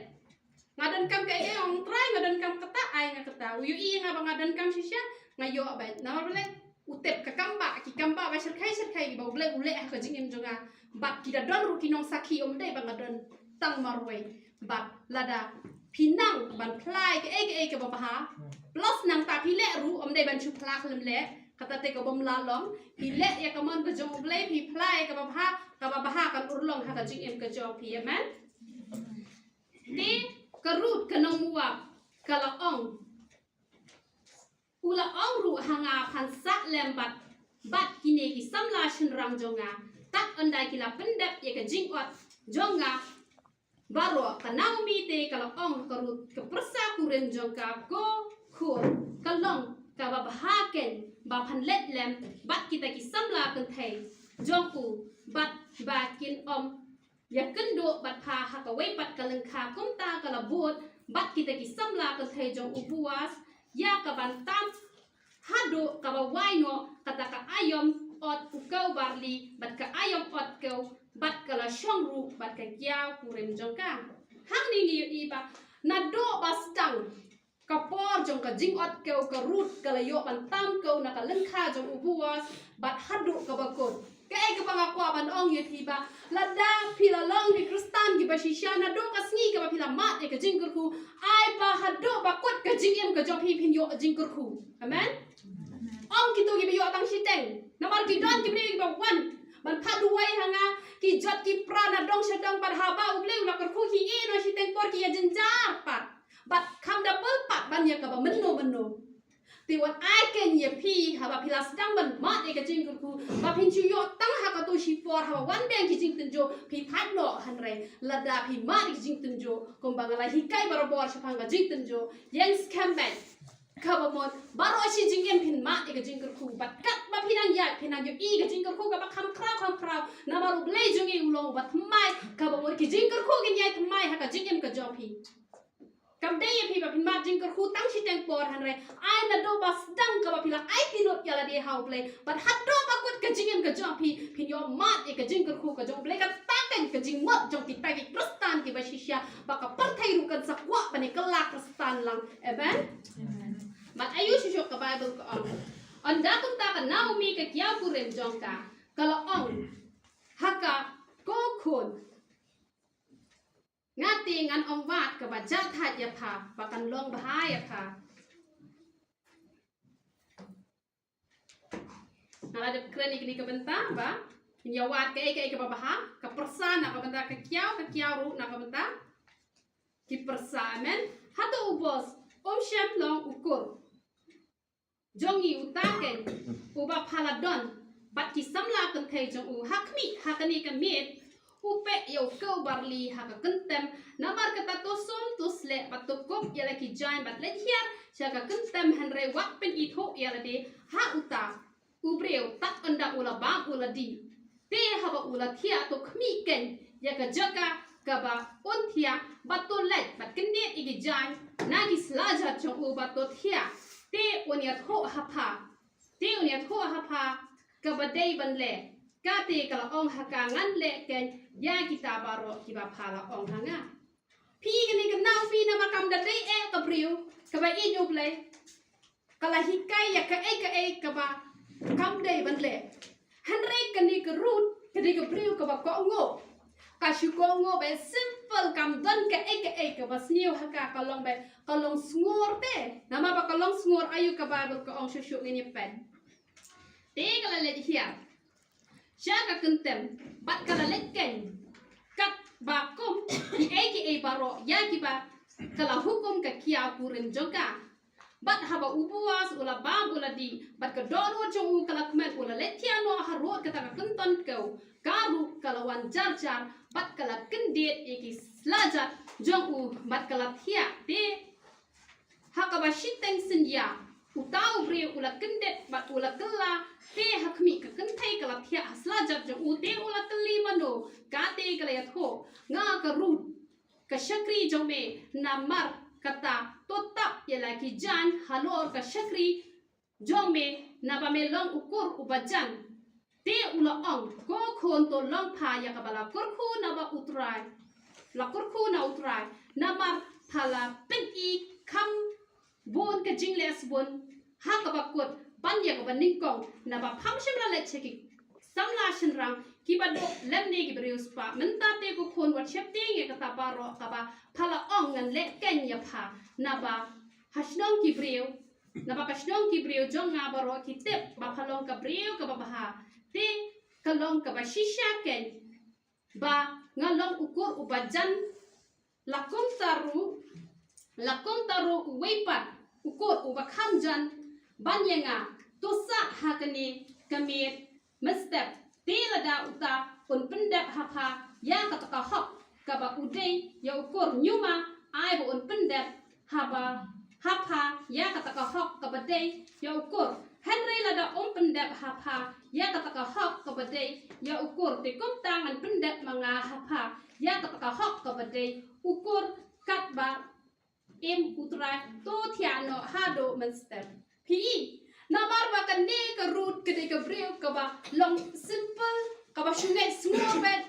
Nga donkam kaei, ong Trai, nga donkam kata, ai nga kata. U ïohi ïa nga ba nga donkam shisha, nga ïoh bad. Namar balei? U tip ka kam ba, ki kam ba ba shyrkhei shyrkhei ba U Blei u leh ha ka jingim jong nga. Bad ki da don ruh ki nongsakhi, ym dei ba nga don tang marwei. Bad lada phi nang ban phla ïa kaei kaei kaba bha, plus nangta phi leh ruh, ym dei ban shu phla khlem leh. Kata te ka bym lah long. Phi leh ïa ka mon ka jong U Blei, phi phla ïa kaba bha, kaba bha kan urlong ha ka jingim ka jong phi. Amen. Te ka Ruth ka nong Moab ka la ong, u la ong ruh ha nga, phan sah lem bad, bad kine ki samla shynrang jong nga, tad ynda ki la pyndep ïa ka jingot jong nga baroh. Ka Naomi te ka la ong ha ka Ruth ka pyrsa kurim jong ka, ko khun, ka long kaba bha kein ba phan leit lem bad kita ki samla kynthei jong u, bad ba kin ym ïakynduh bad pha ha kawei pat ka lyngkha. Kumta ka la bud bad kita ki samla kynthei jong u Boas ïa ka ban tam haduh kaba wai noh kata ka aïom ot u kew barli bad ka aïom ot kew, bad ka la shong ruh bad ka kiaw kurim jong ka. Hangne ngi ïohi ba naduh ba sdang ka por jong ka jingot kew, ka Ruth ka la ïoh ban tam kew na ka lyngkha jong u Boas bad haduh kaba kut. Kaei kaba nga kwah ban ong ïa phi ba lada phi la long ki Khristan kiba shisha, naduh ka sngi kaba phi la mad ïa ka jingkyrkhu, ai ba haduh ba kut ka jingim ka jong phi phin ïoh jingkyrkhu. Amen. Ym kito kiba ïoh tang shiteng. Namar ki don ki briew kiba wan ban phah duwai ha nga, ki jot ki pra na dong sha dong, bad haba U Blei u la kyrkhu ki ïeh noh shiteng por ki ïa jynjar pat. Bad kham da poi pat ban ïa kaba mynno mynno. Te wat ai kein ïa phi, haba phi la sdang ban mad ïa ka jingkyrkhu, ba phin shu ïoh tang ha kato shi por, haba wan biang ki jingtynjuh phi thait noh. Hynrei lada phi mad ïa ki jingtynjuh kumba nga la hikai barabor shaphang ka jingtynjuh, ïeng skhem beit. Kaba mut baroh shi jingim phin mad ïa ka jingkyrkhu. Bad katba phi nang ïaid phin nang ïohi ka jingkyrkhu kaba kham khraw kham khraw. Namar U Blei jong ngi u long uba thymmai. Kaba mut ki jingkyrkhu kin ïai thymmai ha ka jingim ka jong phi. Kam dei ïa phi ba phin mad jingkyrkhu tang shiteng por, hynrei ai naduh ba sdang kaba phi la aiti lut ïa lade ha U Blei bad haduh ba kut ka jingim ka jong phi, phin ïoh mad ïa ka jingkyrkhu ka jong U Blei. Kata ka jingmut jong kita ki Khristan kiba shisha, ba ka pyrthei ruh kan sa kwah ban ïa kylla Khristan lang. Amen. Bad aïu shuh shuh ka Baibl ka ong. Ynda kumta ka Naomi ka kiaw kurim jong ka, ka la ong ha ka, ko khun, nga te ngan ym wad kaba jahthait ïa pha ba kan long bha ïa pha. Nga la dep kren ïa kane ka bynta ba ngin ïa wad kaei kaei kaba bha, ka pyrsa na ka bynta ka kiaw, ka kiaw ruh na ka bynta ki pyrsa. Amen. Hato u Boas um shym long u kur jong ngi uta keiñ uba pha la don bad ki samla kynthei jong u? Ha khmih ha kane ka miet u peh ïa u kew barli ha ka kyntem. Namar kata to sum to sleh bad to kup ïa la ki jaiñ bad leit hiar sha ka kyntem, hynrei wat pynithuh ïa lade ha uta u briew tad ynda u la bam u la dih. Te haba u la thiah to khmih keiñ ïa ka jaka kaba un thiah bad to leit bad kyndit ïa ki jaiñ na ki slajat jong u bad to thiah. Te un ïathuh ha pha, te un ïathuh ha pha kaba dei ban leh. Kata ka la ong ha ka, ngan leh keiñ ïa kita baroh kiba pha la ong ha nga. Phi, kane ka Naomi namar kam da dei eh ka briew kaba ïeit U Blei, ka la hikai ïa kaei kaei kaba kam dei ban leh. Hynrei kane ka Ruth ka dei ka briew kaba kohnguh. Ka shu kohnguh ba simple, kam don kaei kaei kaba sniew ha ka, ka long ba, ka long sngur te. Namar ba ka long sngur, aïu ka Baibl ka ong shuh shuh, ngin ïa peit. Te ka la leit hiar sha ka kyntem bad ka la leit keiñ katba kum kiei kiei baroh ïa kiba ka la hukum ka kiaw kurim jong ka. Bad haba u Boas u la bam u la dih bad ka dohnud jong u ka la kmen, u la leit thiah noh harud kata ka kynton kew. Ka ruh ka la wan jar jar bad ka la kyndit ïa ki slajat jong u bad ka la thiah. Te ha kaba shiteng synñia uta u briew u la kyndit bad u la kylla. Te ha khmih ka kynthei ka la thiah ha slajat jong u. Te u la kylli mano, kata ka la ïathuh, nga ka Ruth, ka shakri jong me. Namar kata to tap ïa la ki jaiñ halor ka shakri jong me, naba me long u kur uba jan. Te u la ong, ko khun, to long pha ïa kaba la kyrkhu na ba U Trai, la kyrkhu na U Trai. Namar pha la pyni kham bun ka jingleh sbun ha kaba kut ban ïa kaba nyngkong, naba pham shym la leit sha ki samla shynrang kiba duk lymne ki briew spah. Mynta te ko khun, wat sheptieng ïa kata baroh kaba pha la ong ngan leh keiñ ïa pha, naba ha shnong ki briew, naba ka shnong ki briew jong nga baroh ki tip ba pha long ka briew kaba bha. Te ka long kaba shisha keiñ ba nga long u kur uba jan. La kumta ruh, la kumta ruh uwei pat u kur uba kham jan ban ïa nga, to sah ha kane ka miet mynstep. Te lada uta un pyndep ha pha ïa kata ka hok kaba u dei ïa u kur, ñiuma ai ba un pyndep haba ha pha ïa kata ka hok kaba dei ïa u kur. Hynrei lada um pyndep ha pha ïa kata ka hok kaba dei ïa u kur, te kumta ngan pyndep ma nga ha pha ïa kata ka hok kaba dei u kur katba im U Trai. To thiah noh haduh mynstep. Phi i, namar ba kane ka Ruth ka dei ka briew kaba long simple, kaba shu ngeit sngur bad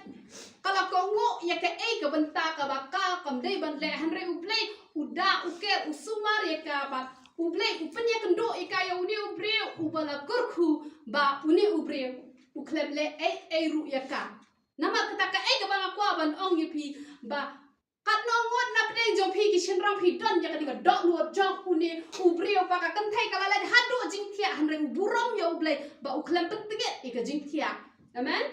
ka la kohnguh ïa kaei ka bynta kaba ka kam dei ban leh. Hynrei U Blei u da u ker, u sumar ïa ka bad U Blei u pynïakynduh ïa ka ïa une u briew uba la kyrkhu, ba une u briew u khlem leh ei ei ruh ïa ka. Namar kata kaei kaba nga kwah ban ong ïa phi, ba katno ngut na pdeng jong phi ki shynrang phi don ïa kane ka dohnud jong une u briew, ba ka kynthei ka la leit haduh jingthiah, hynrei u burom ïa U Blei ba u khlem pyntngit ïa ka jingthiah. Amen.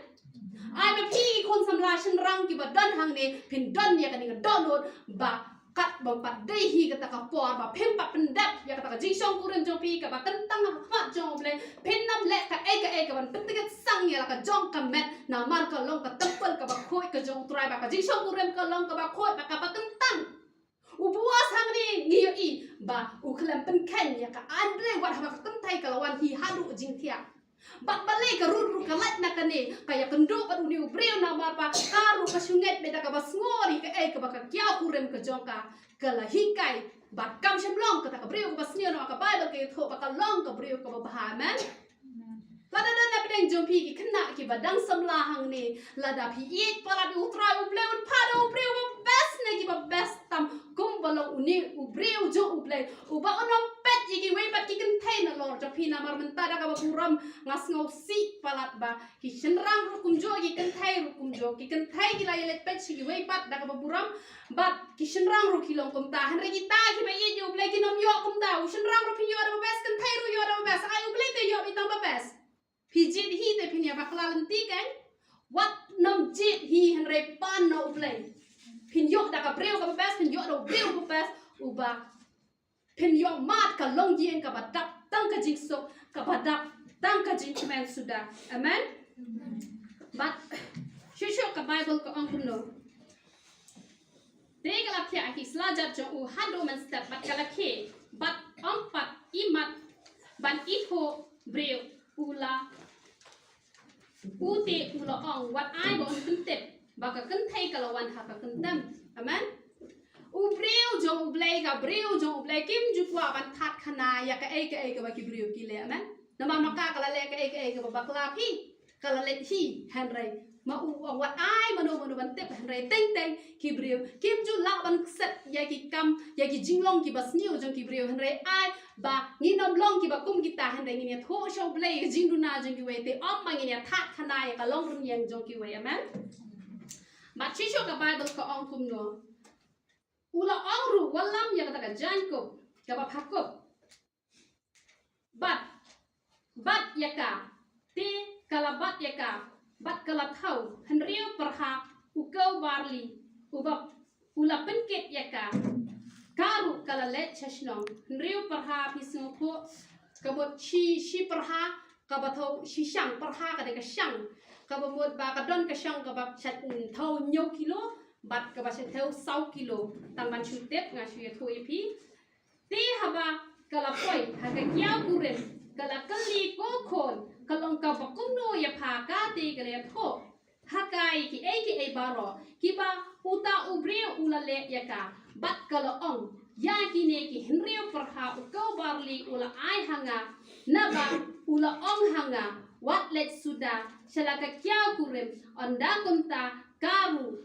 Ai ba phi ki khun samla shynrang kiba don hangne phin don ïa kane ka dohnud ba katba pat dei hi kata ka por ba phim pat pyndep ïa kata ka jingshongkurim jong phi kaba kyntang ha khmat jong U Blei, phin ym leh kaei kaei kaban pyntngit sang ïa la ka jong ka met, namar ka long ka templ kaba khuid ka jong U Trai, ba ka jingshongkurim ka long kaba khuid bad kaba kyntang. U Boas hangne ngi ïohi ba u khlem pynkheiñ ïa ka aiñ Blei wat haba ka kynthei ka la wan hi haduh jingthiah. Bad balei ka Ruth ruh ka lait na kane, ka ïakynduh bad une u briew namar ba ka ruh ka shu ngeit beit da kaba sngewsih ïa kaei kaba ka kiaw kurim ka jong ka ka la hikai. Bad kam shym long kata ka briew kaba sniew, namar ka Baibl ka ïathuh ba ka long ka briew kaba bha. Amen. Lada don na pdeng jong phi ki khynnah kiba dang samla hangne, lada phi ïeit palat ïa U Trai U Blei, un phah da u briew ba best ne kiba best tam, kumba long une u briew jong U Blei uba un ym peit ïa kiwei pat ki kynthei nalor jong phi. Namar mynta da kaba burom nga sngewsih palat ba ki shynrang ruh kumjuh, ki kynthei ruh kumjuh. Ki kynthei ki la ïaleit peit sha kiwei pat da kaba burom, bad ki shynrang ruh ki long kumta. Hynrei kita kiba ïeit ïa U Blei kin ym ïoh kumta. U shynrang ruh phin ïoh da ba best, kynthei ruh ïoh da ba best. Ai U Blei te ïoh beit tang ba best. Phi jied hi te phin ïa bakla lynti keiñ. Wat nym jied hi, hynrei pan na U Blei. Phin ïoh da ka briew kaba best, phin ïoh da u briew ba best, uba phin ïoh mad ka longïing kaba dap tang ka jingsuk, kaba dap tang ka jingkmen suda. Amen. Bad shuh shuh ka Baibl ka ong kumno. Te ka la thiah ha ki sla jait jong u haduh mynstep bad ka la khie, bad ym pat i mat ban ithuh briew. U la, u te u la ong, wat ai ba un pyntip ba ka kynthei ka la wan ha ka kyntem. Amen. U briew jong U Blei, ka briew jong U Blei kim ju kwah ban thad khana ïa kaei kaei kaba ki briew ki leh. Amen. Namar ma ka ka la leh kaei kaei kaba bakla phi, ka la leit hi, hynrei ma u ong wat ai mano mano ban tip, hynrei teng teng ki briew kim ju lah ban kset ïa ki kam, ïa ki jinglong kiba sniew jong ki briew. Hynrei ai ba ngin ym long kiba kum kita, hynrei ngin ïathuh sha U Blei ïa ka jingduna jong kiwei, te ym ba ngin ïa thad khana ïa ka long rynïeng jong kiwei. Amen. Bad shuh shuh ka Baibl ka ong kumno. U la ong ruh, wallam ïa kata ka jaiñkup kaba pha kup. Bad, bad ïa ka, te ka la bad ïa ka, bad ka la thaw hynriew pyrha u kew barli, uba u la pynkit ïa ka. Ka ruh ka la leit sha shnong. Hynriew pyrha, phi sngewthuh, ka mut shi, shi pyrha kaba thaw, shi shang pyrha ka dei ka shang kaba mut ba ka don ka shang kaba shait thaw hynñiew kilo bad kaba shait thaw saw kilo. Tang ban shu tip, nga shu ïathuh ïa phi. Te haba ka la poi ha ka kiaw kurim, ka la kylli ko khun, ka long kaba kumno ïa pha. Ka te ka la ïathuh ha ka ïa kiei kiei baroh kiba uta u briew u la leh ïa ka. Bad ka la ong, ïa kine ki hynriew pyrha u kew barli u la ai ha nga, naba u la ong ha nga, wat leit suda sha la ka kiaw kurim. Ynda kumta ka ruh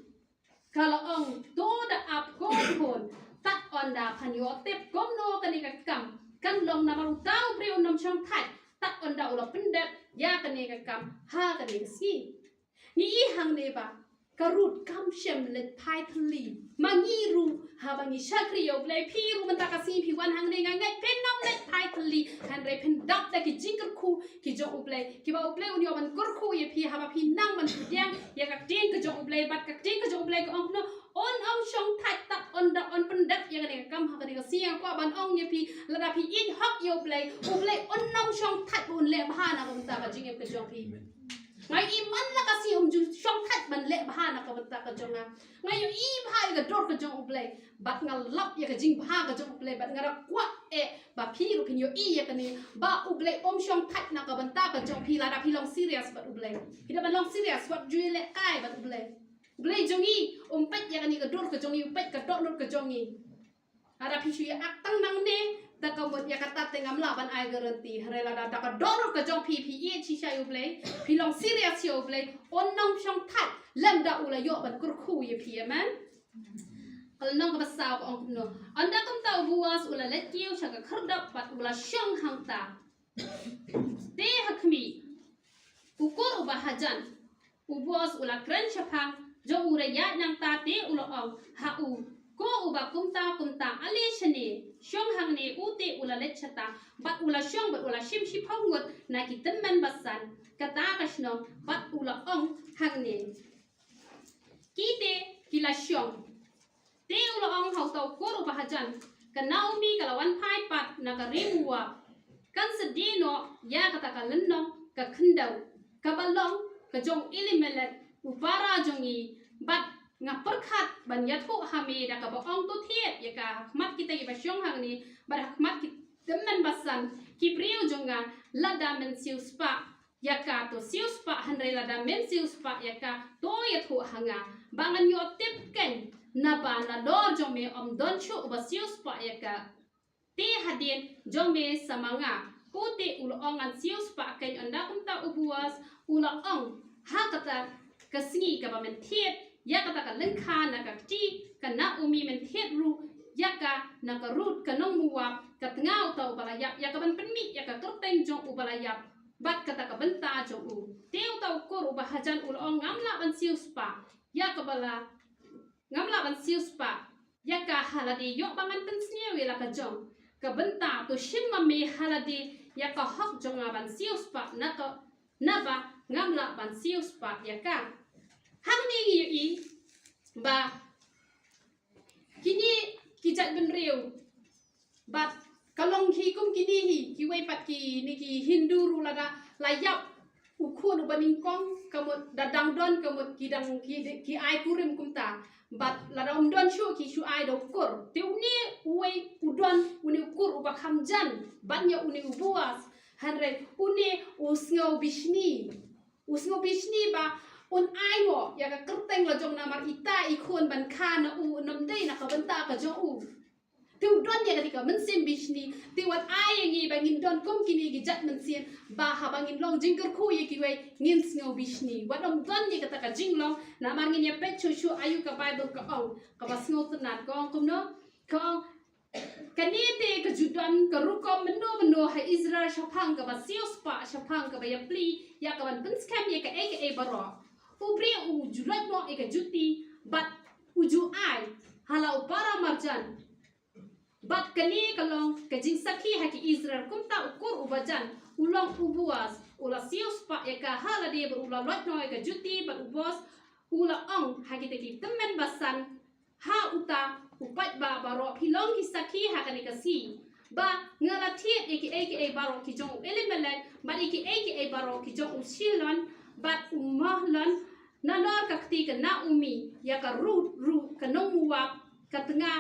ka la ong, to da ap ko khun, tad ynda phan ïoh tip kumno kane ka kam kan long, namar uta u briew un ym shong thait tad ynda u la pyndep ïa kane ka kam ha kane ka sngi. Ngi i hangne ba ka Ruth kam shym leit phai thylli. Ma ngi ruh haba ngi shakri ïa U Blei, phi ruh mynta ka sngi phi wan hangne, nga ngeit phin ym leit phai thylli, hynrei phin dap da ki jingkyrkhu ki jong U Blei, kiba U Blei un ïoh ban kyrkhu ïa phi haba phi nang ban pdiang ïa ka ktien ka jong U Blei. Bad ka ktien ka jong U Blei ka ong kumno, un ym shong thait tad ynda un pyndep ïa kane ka kam ha kane ka sngi. Nga kwah ban ong ïa phi, lada phi ïeit hok ïa U Blei, U Blei un ym shong thait ba un leh bha na ka bynta ka jingim ka jong phi. Nga ïohi man la ka sngi um ju shong thait ban leh bha na ka bynta ka jong nga. Nga ïohi bha ïa ka dur ka jong U Blei, bad nga lap ïa ka jingbha ka jong U Blei, bad nga da kwah eh ba phi ruh phin ïohi ïa kane, ba U Blei um shong thait na ka bynta ka jong phi lada phi long serious bad U Blei. Phi da ban long serious, wat ju ïalehkai bad U Blei. U Blei jong ngi um peit ïa kane ka dur ka jong ngi, u peit ka dohnud ka jong ngi. Lada phi shu ïa act tang nangne, da ka mut ïa kata te ngam lah ban ai guarantee. Hynrei lada da ka dohnud ka jong phi, phi ïeit shisha ïa U Blei, phi long serious ïa U Blei, un ym shong thait lymda u la ïoh ban kyrkhu ïa phi. Amen. Ka lynnong kaba saw ka ong kumno. Ynda kumta u Boas u la leit kiew sha ka khyrdop bad u la shong hangta. Te ha khmih, u kur uba hajan, u Boas u la kren shaphang jong u, u ïaid nangta, te u la ong ha u, ko uba kumta kumta, ale shane, shong hangne. U te u la leit shata bad u la shong bad u la shim shiphew ngut na ki tymmen basan kata ka shnong, bad u la ong hangne, ki te ki la shong. Te u la ong ha uta u kur uba hajan, ka Naomi ka la wan phai pat na ka ri Moab. Kan sa die noh ïa kata ka lynnong ka khyndew, kaba long ka jong Elimelek u para jong ngi, bad Nga pyrkhat ban ïathuh ha me da kaba ong, to thied ïa ka ha khmat kita kiba shong hangne bad ha khmat ki tymmen basan, ki briew jong nga, lada men siewspah ïa ka, to siewspah, hynrei lada men siewspah ïa ka, to ïathuh ha nga, ba ngan ïoh tip keiñ, naba nalor jong me ym don shuh uba siewspah ïa ka. Te hadien jong me sa ma nga. Ko te u la ong, ngan siewspah keiñ. Ynda kumta u Boas u la ong, ha kata ka sngi kaba men thied ïa kata ka lyngkha na ka kti ka Naomi, men thied ruh ïa ka na ka Ruth ka nong Moab, ka tnga uta uba la ïap, ïa ka ban pynmih ïa ka kyrteng jong uba la ïap bad kata ka bynta jong u. Te uta u kur uba hajan u la ong, ngam lah ban siewspah ïa kaba la, ngam lah ban siewspah ïa ka ha lade, ïoh ba ngan pynsniew ïa la ka jong ka bynta. To shim ma me ha lade ïa ka hok jong nga ban siewspah, na ka, naba ngam lah ban siewspah ïa ka. Hangne ngi ïohi ba kine ki jait bynriew, bad ka long hi kum kine hi, kiwei pat kine ki Hindu ruh, lada la ïap u khun uba nyngkong, ka mut da dang don, ka mut ki dang ki, ki ai kurim kumta. Bad lada ym don shuh, ki shu ai da u kur. Te une uwei u don une u kur uba kham jan ban ïa une u Boas. Hynrei une u sngew bishni. U sngew bishni ba un ai noh ïa ka kyrteng la jong, namar ita i khun ban kha na u, un ym dei na ka bynta ka jong u. Te u don ïa kane ka mynsiem bishni. Te wat ai ïa ngi ba ngin don kum kine ki jait mynsiem, ba haba ngin long jingkyrkhu ïa kiwei, ngin sngew bishni. Wat ym don ïa kata ka jinglong, namar ngin ïa peit shuh shuh aïu ka Baibl ka ong, kaba sngewtynnat, ka ong kumno? Ka ong, kane te ka ju don ka rukom mynno mynno ha Israel shaphang kaba siewspah, shaphang kaba ïapli ïa ka ban pynskhem ïa kaei kaei baroh. U briew u ju loit noh ïa ka juti bad u ju ai ha la u para marjan. Bad kane ka long ka jingsakhi ha ki Israel. Kumta u kur uba jan u long u Boas, u la siewspah ïa ka ha lade bad u la loit noh ïa ka juti. Bad u Boas u la ong ha kita ki tymmen basan, ha uta u paidbah baroh, phi long ki sakhi ha kane ka sngi ba nga la thied ïa kiei kiei baroh ki jong u Elimelek bad ïa kiei kiei baroh ki jong u Chilion bad u Mahlon, nalor ka kti ka Naomi, ïa ka Ruth ruh ka nong Moab, ka tnga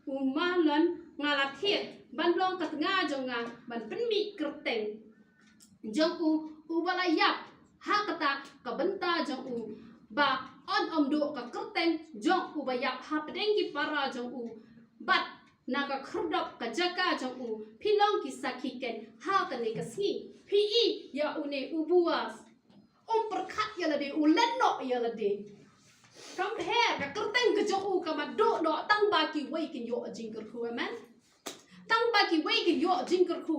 u Mahlon, nga la thied ban long ka tnga jong nga ban pynmih kyrteng jong u uba la ïap ha kata ka bynta jong u, ba yn ym duh ka kyrteng jong uba ïap hapdeng ki para jong u. Bad na ka khyrdop ka jaka jong u, phi long ki sakhi keiñ ha kane ka sngi. Phi i ïa une u Boas, um pyrkhat ïa lade, u len noh ïa lade. Kam pher, ka kyrteng ka jong u ka mad duh noh tang ba kiwei kin ïoh jingkyrkhu. Amen. Tang ba kiwei kin ïoh jingkyrkhu.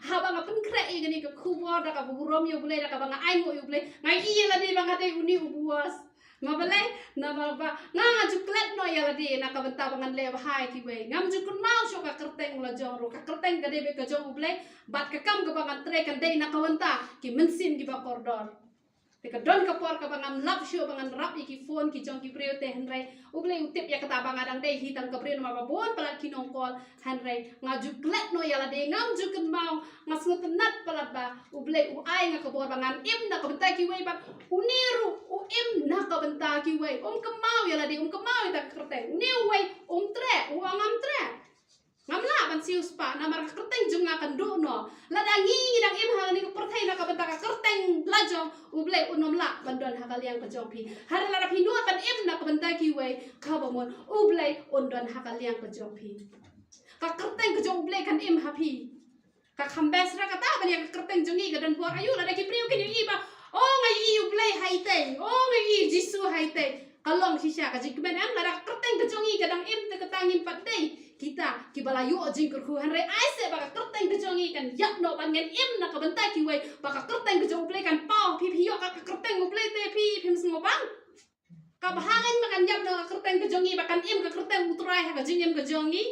Haba nga pynkhreh ïa kane ka khubor da kaba burom ïa U Blei, da kaba nga ainguh ïa U Blei, nga i ïa lade ba nga dei une u Boas. Namar balei? Namar ba nga, nga ju klet noh ïa lade na ka bynta ba ngan leh bha ïa kiwei. Ngam ju kynmaw shuh ka kyrteng la jong ruh. Ka kyrteng ka dei beit ka jong U Blei, bad ka kam kaba ngan trei kan dei na ka bynta ki mynsiem kiba kordor. Te ka don ka por kaba ngam lap shuh ba ngan rap ïa ki phone ki jong ki briew te, hynrei U Blei u tip ïa kata ba nga dang dei hi tang ka briew namar ba bun palat ki nong call. Hynrei nga ju klet noh ïa lade, ngam ju kynmaw. Nga sngewtynnat palat ba U Blei u ai nga ka bor ba ngan im na ka bynta kiwei, bad une ruh u im na ka bynta kiwei. Um kynmaw ïa lade, um kynmaw ïa kata ka kyrteng. Une uwei um treh, u ong ngam treh. Ngam lah ban siewspah namar ka kyrteng jong nga kan duh noh. Lada ngi ngi dang im ha kane ka pyrthei na ka bynta ka kyrteng la jong U Blei, un ym lah ban don ha ka liang ka jong phi. Hynrei lada phi nud ban im na ka bynta kiwei, kaba mut U Blei un don ha ka liang ka jong phi. Ka kyrteng ka jong U Blei kan im ha phi. Ka kham best ruh kata ban ïa ka kyrteng jong ngi ka don bor aïu. Lada ki briew kin ïohi ba, o, nga ïohi U Blei ha itei, o, nga ïohi Jisu ha itei, ka long shisha ka jingkmen. Em, lada ka kyrteng ka jong ngi ka dang im, te kata ngim pat dei kita kiba la ïoh jingkyrkhu. Hynrei ai se ba ka kyrteng ka jong ngi kan ïap noh ban ngan im na ka bynta kiwei, ba ka kyrteng ka jong U Blei kan paw. Phi, phi ïoh ka, ka kyrteng U Blei te phi, phim sngewbang. Kaba ha ngan ma kan ïap noh ka kyrteng ka jong ngi, ba kan im ka kyrteng U Trai ha ka jingim ka jong ngi.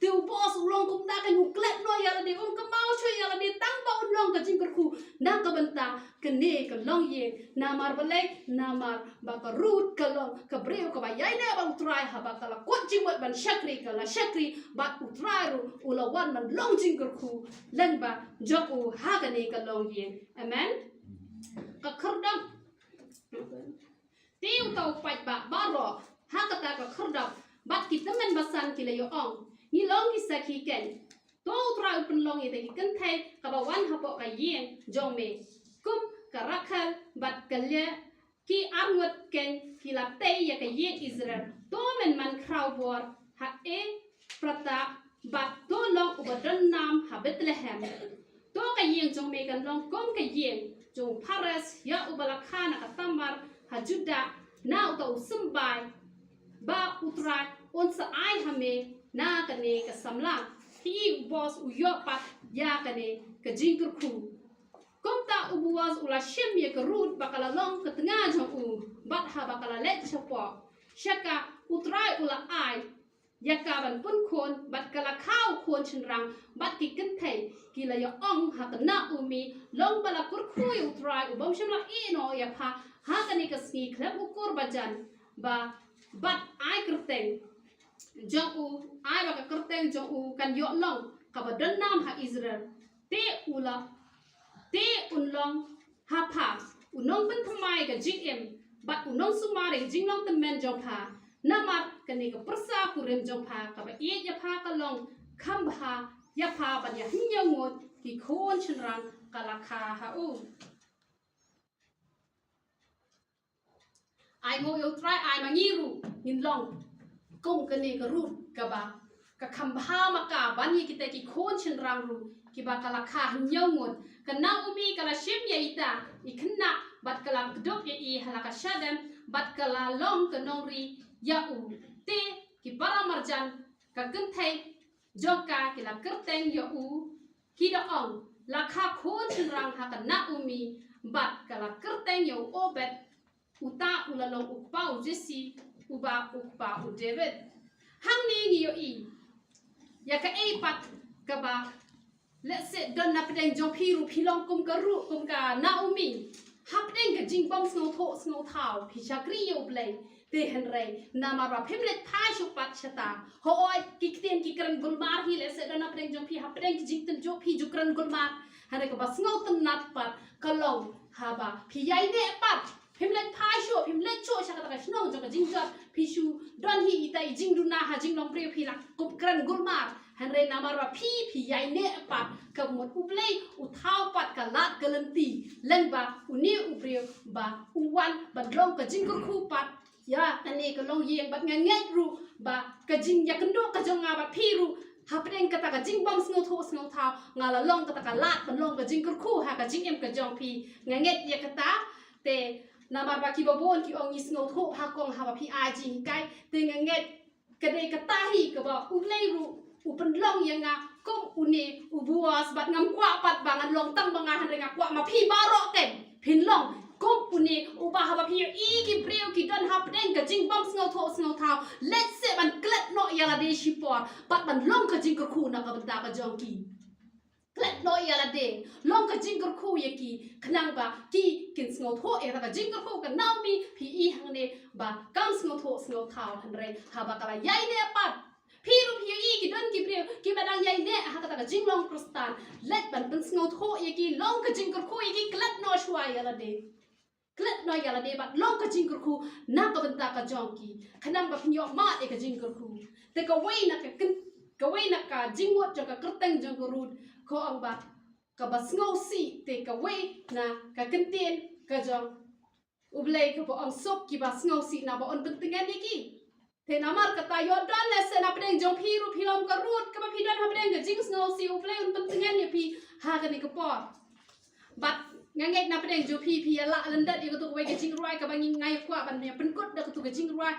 Te u Boas u long kumta, kan u klet noh ïa lade, um kynmaw shuh ïa lade, tang ba un long ka jingkyrkhu na ka bynta kane ka longïing. Namar balei? Namar ba ka Ruth ka long ka briew kaba ïaineh bad U Trai, haba ka la kut jingmut ban shakri, ka la shakri bad U Trai ruh u la wan ban long jingkyrkhu lyngba jong u ha kane ka longïing. Amen. Ka khyrdop. Te uta u paidbah baroh ha khyrdop, bad ki tymmen basan ki la ïa ong, ngi long ki sakhi keiñ. To U Trai u pynlong ïa kita ki kynthei kaba wan hapoh ka ïing jong me, kum ka Rakhel bad ka Lea, ki arngut keiñ ki la tei ïa ka ïing Israel. To men man khraw bor ha Ephrata, bad to long uba don nam ha Bethlehem. To ka ïing jong me kan long kum ka ïing jong u Pharez, ïa uba la kha na ka Tamar ha Judah, na uta u symbai ba U Trai un sa ai ha me na kane ka samla. Hi u Boaz u ïoh pat ïa kane ka jingkyrkhu. Kumta u Boaz u la shim ïa ka Ruth ba ka la long ka tnga jong u, bad haba ka la leit shapoh sha ka, U Trai u la ai ïa ka ban pynkhun, bad ka la kha u khun shynrang bad ki kynthei. Ki la ïa ong ha ka Naomi, long ba la kyrkhu ïa U Trai u bym shym la ïehnoh ïa pha ha kane ka sngi khlem u kur ba jan, ba bad ai kyrteng jong u, ai ba ka kyrteng jong u kan ïoh long kaba don nam ha Israel. Te u la, te un long ha pha u nongpynthymmai ka jingim, bad u nongsumar ïa ka jinglong tymmen jong pha. Namar kane ka pyrsa kurim jong pha kaba ïeit ïa pha ka long kham bha ïa pha, bad ïa hynñiew ngut ki khun shynrang ka la kha ha u. Ai nguh ïa U Trai, ai ma ngi ruh ngin long kum kane ka Ruth kaba ka kham bha ma ka ban ïa kita ki khun shynrang ruh kiba ka la kha hynñiew ngut. Ka Naomi ka la shim ïa ita i khynnah bad ka la kdup ïa i ha la ka shadem, bad ka la long ka nongri ïa u. Te ki para marjan ka kynthei jong ka ki la kyrteng ïa u, ki da ong, la kha khun shynrang ha ka Naomi, bad ka la kyrteng ïa u Obed, uta u la long u kpa u Jesse, uba u kpa u David. Hangne ngi ïohi ïa kaei pat kaba, lehse don na pdeng jong phi ruh phi long kum ka Ruth, kum ka Naomi. Hapdeng ka jingbym sngewthuh sngewthaw phi shakri ïa U Blei. Te hynrei namar ba phim leit phai shuh pat shata, hooid ki ktien ki kren gulmar hi, lehse don na pdeng jong phi hapdeng ki jingtynjuh phi ju kren gulmar. Hynrei kaba sngewtynnat pat ka long haba phi ïaineh pat, phim leit phai shuh, phim leit shuh sha kata ka shnong jong ka jingjot, phi shu don hi ita i jingduna ha jinglong briew, phi la kup kren gulmar. Hynrei namar ba phi, phi ïaineh pat, ka mut U Blei u thaw pat ka lad ka lynti lyngba une u briew ba u wan ban long ka jingkyrkhu pat ïa kane ka longïing. Bad nga ngeit ruh ba ka jingïakynduh ka jong nga bad phi ruh hapdeng kata ka jingbym sngewthuh sngewthaw, nga la long kata ka lad ban long ka jingkyrkhu ha ka jingim ka jong phi. Nga ngeit ïa kata. Te namar ba kiba bun ki ong ngi sngewthuh ha kong haba phi ai jinghikai, te nga ngeit ka dei kata hi kaba U Blei ruh u pynlong ïa nga kum une u Boaz, bad ngam kwah pat ba ngan long tang ba nga, hynrei nga kwah ma phi baroh te phin long kum une uba haba phi ïohi ki briew ki don hapdeng ka jingbym sngewthuh sngewthaw, lehse ban klet noh ïa lade shipor bad ban long ka jingkyrkhu na ka bynta ka jong ki. Klet noh ïa lade, long ka jingkyrkhu ïa ki, khnang ba ki kin sngewthuh ïa ka jingkyrkhu. Ka Naomi phi i hangne ba kam sngewthuh sngewthaw, hynrei haba ka la ïaineh pat, phi ruh phi i ki don ki briew kiba dang ïaineh ha kata ka jinglong Khristan, leit ban pynsngewthuh ïa ki, long ka jingkyrkhu ïa ki, klet noh shuwa ïa lade. Klet noh ïa lade bad long ka jingkyrkhu na ka bynta ka jong ki, khnang ba phin ïoh mad ïa ka jingkyrkhu. Te kawei na ka kyn-, kawei na ka jingmut jong ka kyrteng jong ka Ruth ka ong ba kaba sngewsih, te kawei na ka kyntien ka jong U Blei kaba ong suk kiba sngewsih naba un pyntngen ïa ki. Te namar kata ïoh don lehse na pdeng jong phi ruh phi long ka Ruth kaba phi don hapdeng ka jingsngewsih, U Blei un pyntngen ïa phi ha kane ka por. Bad nga ngeit na pdeng jong phi phi ïa lah lyndet ïa katu kawei ka jingrwai kaba ngi, nga ïa kwah ban ïa pynkut da katu ka jingrwai,